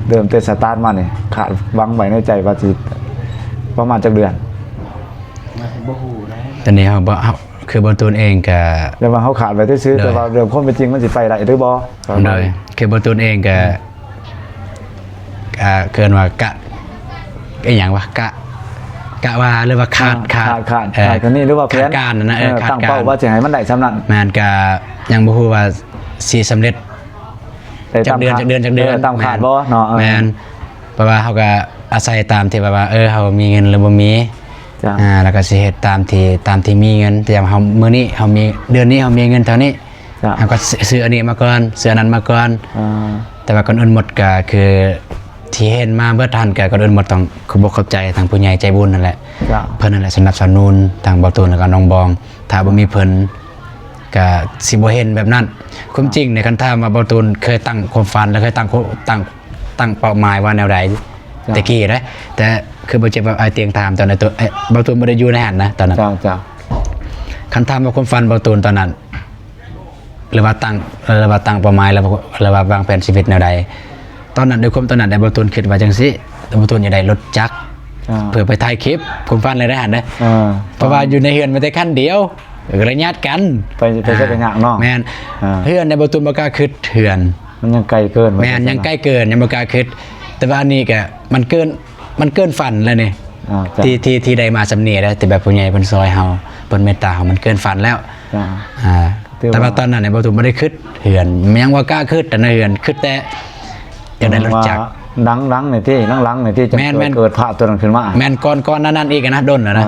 ເລີ່ມແຕ່ສະຕາດມານີ້ ຄາດຫວັງໄວ້ໃນໃຈວ່າຊິປະມານຈັກເດືອນ? ບໍ່ຮູ້ນະ ຕອນນີ້ເຮົາບໍ່ ເຮົາ ຄືບ່າວຕຸນເອງກະ ແຕ່ວ່າເຮົາຄາດໄວ້ຊື່ໆ ໂດຍ ແຕ່ວ່າເລື່ອງຄວາມເປັນຈິງມັນຊິໄປໄດ້ຫຼືບໍ່? ໂດຍ ຄືບ່າວຕຸນເອງກະ ອ່າ ເອີ້ນວ່າກະ ອີ່ຫຍັງວະ ກະ ກະວ່າ ຫຼືວ່າຄາດ ອ່າ ຄາດ ຄາດ ຄາດ ເອີ ຄາດ ຄັນນີ້ ຫຼືວ່າແຜນ ຄາດການຫັ້ນນະ ເອີ ເອີ ຄາດການ ຕັ້ງເປົ້າວ່າຊິໃຫ້ມັນໄດ້ສ່ຳນັ້ນ. ແມ່ນ ກະຍັງບໍ່ຮູ້ວ່າຊິສຳເລັດຈັກເດືອນ ຕາມຄາດ ຈັກເດືອນ ຈັກເດືອນ ເອີ ຕາມຄາດບໍ່ເນາະ? ແມ່ນ ເອີ ເພາະວ່າເຮົາກະອາໄສຕາມທີ່ແບບວ່າ ເອີ ເຮົາມີເງິນ ຫຼື ບໍ່ມີ ເຈົ້າ ອ່າ ແລ້ວກໍຊິເຮັດຕາມທີ່ ຕາມທີ່ມີເງິນ ແຕ່ເຮົາ ມື້ນີ້ເຮົາມີ ເດືອນນີ້ເຮົາມີເງິນເທົ່ານີ້ ເຈົ້າ ເຮົາກໍຊື້ ຊື້ອັນນີ້ມາກ່ອນ ຊື້ອັນນັ້ນມາກ່ອນ ອ່າ ແຕ່ວ່າກ່ອນອື່ນໝົດກໍຄືທີ່ເຫັນມາເບິດຫັ້ນ ກໍກ່ອນອື່ນໝົດຕ້ອງຂອບອົກຂອບໃຈທາງຜູ້ໃຫຍ່ໃຈບຸນນັ້ນແຫຼະ ເຈົ້າ ເພິ່ນນັ້ນແຫຼະສະໜັບສະໜູນທາງບ່າວຕຸນ ແລ້ວກໍນ້ອງບອງ ຖ້າບໍ່ມີເພິ່ນກໍຊິບໍ່ເຫັນແບບນັ້ນ. ຄວາມຈິງນີ້ ຄັນຖາມວ່າບ່າວຕຸນເຄີຍຕັ້ງຄວາມຝັນ ແລະ ເຄີຍຕັ້ງ ຕັ້ງ ຕັ້ງເປົ້າໝາຍວ່າແນວໃດ ເຈົ້າ ແຕ່ກີ້ນະ ແຕ່ຄືບໍ່ເຈັບ ອ້າຍຕຽງຖາມຕອນນັ້ນ ໂຕ ເອີ ບ່າວຕຸນບໍ່ໄດ້ຢູ່ໃນຫັ້ນນະຕອນນັ້ນ ເຈົ້າ ເຈົ້າ ຄັນຖາມວ່າຄວາມຝັນບ່າວຕຸນຕອນນັ້ນ ຫຼືວ່າຕັ້ງ ຫຼືວ່າຕັ້ງເປົ້າໝາຍ ຫຼືວ່າ ຫຼືວ່າວາງແຜນຊີວິດແນວໃດ? ຕອນນັ້ນ ດ້ວຍຄວາມຕອນນັ້ນ ບ່າວຕຸນຄິດວ່າຈັ່ງຊີ້ ບ່າວຕຸນຢາກໄດ້ລົດຈັກ ອ່າ ເພື່ອໄປຖ່າຍຄລິບ ຄວາມຝັນເລີຍນະຫັ້ນເດ້ ອ່າ ເພາະວ່າຢູ່ໃນເຮືອນມີແຕ່ຄັນດຽວ ກໍເລີຍຍາດກັນ ໄປ ໄປໃສກໍຍາກເນາະ ອ່າ ແມ່ນ ອ່າ ເຮືອນໃນບ່າວຕຸນບໍ່ກ້າຄິດເຮືອນ ມັນຍັງໄກເກີນ ແມ່ນ ຍັງໄກເກີນ ຍັງບໍ່ກ້າຄິດ ແຕ່ວ່າອັນນີ້ກໍມັນເກີນ ມັນເກີນຝັນແລ້ວນີ້ ອ່າ ເຈົ້າ ທີ່ ທີ່ ທີ່ໄດ້ມາສ່ຳນີ້ແລ້ວ ທີ່ແບບຜູ້ໃຫຍ່ເພິ່ນຊ່ອຍເຮົາ ເພິ່ນເມດຕາເຮົາ ມັນເກີນຝັນແລ້ວ ເຈົ້າ ອ່າ ແຕ່ວ່າ ແຕ່ວ່າຕອນນັ້ນນີ້ ບ່າວຕຸນບໍ່ໄດ້ຄິດເຮືອນ ຍັງບໍ່ກ້າຄິດແຕ່ໃນເຮືອນ ຄິດແຕ່ຢາກໄດ້ລົດຈັກ ຫຼັງໆ ນີ້ຕິ ຫຼັງໆ ນີ້ຕິ ແມ່ນໆ ເກີດພາບຕົວນັ້ນຂຶ້ນມາ ແມ່ນ ກ່ອນ ກ່ອນໜ້ານັ້ນອີກນະ ດົນແລ້ວນະ ອ່າ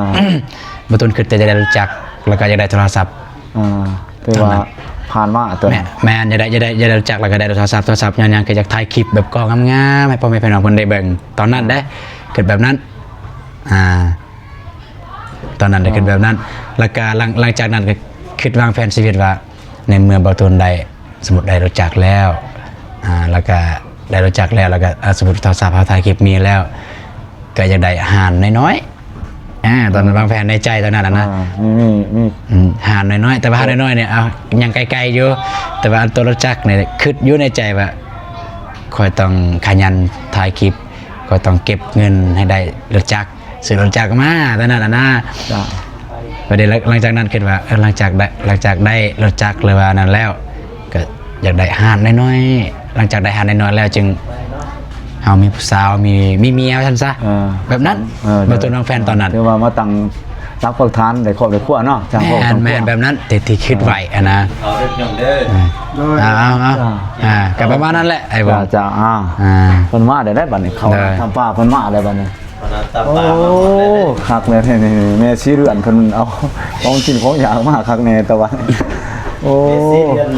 ບ່າວຕຸນຄິດແຕ່ຢາກໄດ້ລົດຈັກ ແລ້ວກໍຢາກໄດ້ໂທລະສັບ ອ່າ ຖືວ່າຜ່ານມາຕົວນັ້ນ ແມ່ນ ແມ່ນ ຢາກໄດ້ ຢາກໄດ້ ຢາກໄດ້ລົດຈັກ ແລ້ວກໍໄດ້ໂທລະສັບ ໂທລະສັບຍາວໆ ກໍຢາກຖ່າຍຄລິບແບບກ້ອງງາມໆ ໃຫ້ພໍ່ແມ່ພີ່ນ້ອງເພິ່ນໄດ້ເບິ່ງ ຕອນນັ້ນເດ້ ຄິດແບບນັ້ນ ອ່າ ຕອນນັ້ນໄດ້ຄິດແບບນັ້ນ ແລ້ວກໍຫຼັງ ຫຼັງຈາກນັ້ນກໍຄິດວາງແຜນຊີວິດວ່າ ໃນເມື່ອບ່າວຕຸນໄດ້ ສົມມຸດໄດ້ລົດຈັກແລ້ວ ອ່າ ແລ້ວກໍໄດ້ລົດຈັກແລ້ວ ແລ້ວກໍ ອ່າ ສົມມຸດໂທລະສັບເຮົາຖ່າຍຄລິບມີແລ້ວ ກໍຢາກໄດ້ຮ້ານນ້ອຍໆ ອ່າ ຕອນນັ້ນວາງແຜນໃນໃຈຕອນນັ້ນນະ ອ່າ ມີ ມີ ມີ ອືມ ຮ້ານນ້ອຍໆ ແຕ່ວ່າຮ້ານນ້ອຍໆ ນີ້ ເອົາ ຍັງໄກໆ ຢູ່ ແຕ່ວ່າອັນຕົວລົດຈັກນີ້ ຄິດຢູ່ໃນໃຈວ່າ ຂ້ອຍຕ້ອງຂະຫຍັນຖ່າຍຄລິບ ຂ້ອຍຕ້ອງເກັບເງິນໃຫ້ໄດ້ລົດຈັກ ຊື້ລົດຈັກມາຕອນນັ້ນນະ ເຈົ້າ ບັດນີ້ ຫຼັງຈາກນັ້ນຄິດວ່າ ເອີ ຫຼັງຈາກໄດ້ ຫຼັງຈາກໄດ້ລົດຈັກ ຫຼືວ່ານັ້ນແລ້ວ ກໍຢາກໄດ້ຮ້ານນ້ອຍໆ ຫຼັງຈາກໄດ້ຮ້ານນ້ອຍໆ ແລ້ວຈຶ່ງ ເຮົາມີຜູ້ສາວ ມີ ມີເມຍວ່າຊັ້ນຊະ ເອີ ແບບນັ້ນ ເອີ ບ່າວຕຸນວາງແຜນຕອນນັ້ນ ຖືວ່າມາຕັ້ງ ຫຼັກປັກຖານໄດ້ຄອບໄດ້ຄົວເນາະ ສ້າງຄອບສ້າງຄົວ ແມ່ນ ແມ່ນແບບນັ້ນ ທີ່ ທີ່ຄິດໄວ້ຫັ້ນນະ ເອົາເດີພີ່ນ້ອງເດີ ເອີ ເອົາ ເອົາ ເອົາ ອ່າ ກໍປະມານນັ້ນແຫຼະ ອ້າຍບອກ ເຈົ້າ ເຈົ້າ ອ່າ ອ່າ ເພິ່ນມາໄດ້ໄດ໋ບັດນີ້ ເຂົ້າ ເອີ ນ້ຳປາເພິ່ນມາໄດ້ບັດນີ້ ເຂົ້ານ້ຳຕຳປາ ໂອ້ ມາຮອດແລ້ວເດ້ ຄັກແລ້ວນີ້ ແມ່ສີເດືອນເພິ່ນເອົາຂອງກິນຂອງຢາກມາຄັກແນ່ຕະວັນ ໂອ້ ແມ່ສີເດືອນ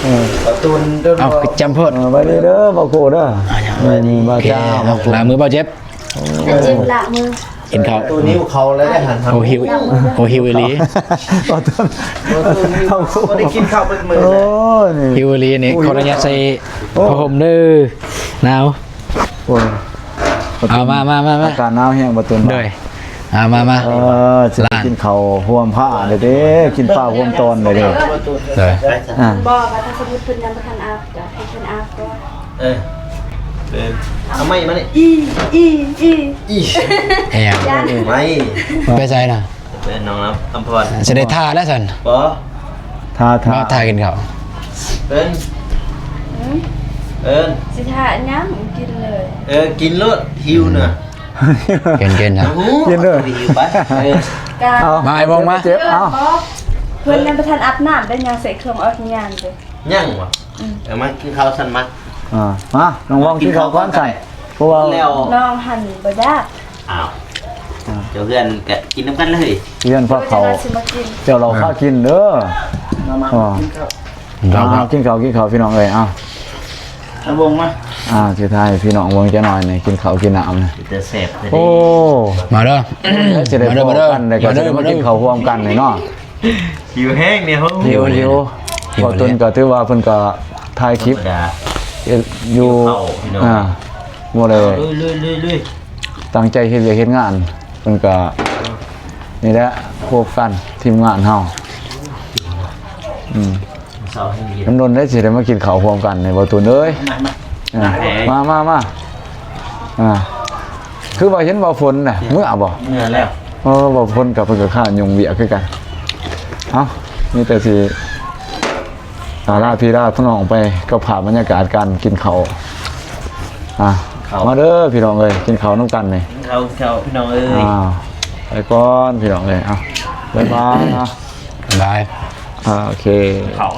ເອີ ປະຕູນເດີ ເອົາ ຈຳໂພດ ເອີ ໄວ້ເດີ ເອີ ບໍ່ໂກເດີ ອ່າ ສະບາຍດີ ເອີ ບ່າວເຈົ້າ ໂອເຄ ລ້າງມືບ່າວເຈັບ ໂອ້ ເຈັບລ້າງມື ກິນເຂົ້າ ໂຕນິ້ວເຂົາແລ້ວໄດ້ຫັ້ນ ໂອ້ ຫິວ ໂອ້ ຫິວອີ່ຫຼີ ບໍ່ໄດ້ກິນເຂົ້າເບິດມື້ ໂອ້ຍ ຫິວອີ່ຫຼີນີ້ ໂອ້ຍ ຂໍອະນຸຍາດໃສ່ ໂອ້ ຜ້າຫົ່ມເດີ ໜາວ ໂອ້ຍ ເອົາ ມາ ມາ ມາ ມາ ອາກາດໜາວແຮງ ປະຕູນ ໂດຍ ເອົາ ມາ ມາ ເອີ ຊິໄປກິນເຂົ້າຮ່ວມພາເດີ ກິນປາຮ່ວມຕອນເດີ ໂດຍ ອ່າ ບໍ່ ວ່າຖ້າສົມມຸດເພິ່ນຍັງບໍ່ທັນອາບ ກໍໃຫ້ເພິ່ນອາບກ່ອນ ເອີ ເອີ ເອົາໄມ້ມານີ້ ອີ ອີ ອີ ອີ ອີຫຍັງ ໄມ້ ໄປໃສນະ ເປັນນ້ອງອຳພອນ ຊິໄດ້ຖ້າແລ້ວຊັ້ນ ບໍ່ ຖ້າ ຖ້າ ບໍ່ ຖ້າກິນເຂົ້າ ເອີ້ນ ອືມ ເອີ້ນ ຊິຖ້າຫຍັງ ກິນເລີຍ ເອີ ກິນໂລດ ຫິວນະ ກິນ ກິນ ກິນເລີຍ ຫິວໄປ ເອີ ກະ ເອົາ ມາ ໄອ້ວອງມາ ເຈັບ ເອົາ ເພິ່ນຍັງບໍ່ທັນອາບນ້ຳ ໄດ້ຍັງໃສ່ເຄື່ອງອອກຍານເດ້ ຍັງບໍ່? ອືມ ເອີ ມາກິນເຂົ້າຊັ້ນມາ ອ່າ ມາ ນ້ອງວອງກິນເຂົ້າກ່ອນຊັ້ນ ເພາະວ່າ ແລ້ວ ນ້ອງຫັ້ນບໍ່ຢາກ ອ້າວ ອ່າ ເຈົ້າເຮືອນກະກິນນຳກັນເລີຍ ເຮືອນພາເຂົ້າ ເຈົ້າເຫຼົ້າພາກິນເດີ ມາ ມາ ອ່າ ກິນເຂົ້າ ເອົາ ເອົາ ກິນເຂົ້າ ກິນເຂົ້າ ພີ່ນ້ອງເອີຍ ເອົາ ເອົາວົງມາ ອ່າ ຊິຖ່າຍໃຫ້ພີ່ນ້ອງເບິ່ງຈັກໜ້ອຍນີ້ ກິນເຂົ້າກິນນ້ຳ ເປັນຕາແຊບແທ້ເດ້ ໂອ້ ມາເດີ ຊິໄດ້ພໍ້ກັນ ແລ້ວກໍຊິໄດ້ມາກິນເຂົ້າຮ່ວມກັນນີ້ເນາະ ຫິວແຮງນີ້ ຫິວ ຫິວ ຫິວ ບໍ່ຕຸນກໍຖືວ່າເພິ່ນກໍຖ່າຍຄລິບ ທຳມະດາ ເຮັດຢູ່ ຫິວເຂົ້າ ພີ່ນ້ອງ ອ່າ ບໍ່ໄດ້ ລຸຍໆໆໆ ຕັ້ງໃຈເຮັດວຽກເຮັດງານ ເພິ່ນກໍ ນີ້ແຫຼະ ພວກກັນ ທີມງານເຮົາ ອືມ ເຊົ້າແຮງເຢັນ ດົນໆໄດ້ຊິໄດ້ມາກິນເຂົ້າຮ່ວມກັນນີ້ ບໍ່ຕຸນເອີຍ ມາ ມາ ມາ ມາ ອ່າ ຄືວ່າເຫັນບ່າວຝົນນະ ເມືອບໍ່? ເມືອແລ້ວ ເອີ ບ່າວຝົນກັບເພິ່ນກໍຄ້າຫຍຸ້ງວຽກຄືກັນ ເອົ້າ ມີແຕ່ຊິ ອ່າ ລາພີ່ລານ້ອງໄປກັບພາບບັນຍາກາດການກິນເຂົ້າ ອ່າ ເຂົ້າ ມາເດີພີ່ນ້ອງເອີຍ ກິນເຂົ້ານຳກັນນີ້ ກິນເຂົ້າ ກິນເຂົ້າ ພີ່ນ້ອງເອີຍ ອ່າ ໄປກ່ອນພີ່ນ້ອງເອີຍ ເອົ້າ ບາຍບາຍ ບາຍ ອ່າ ໂອເຄ ເຂົ້າ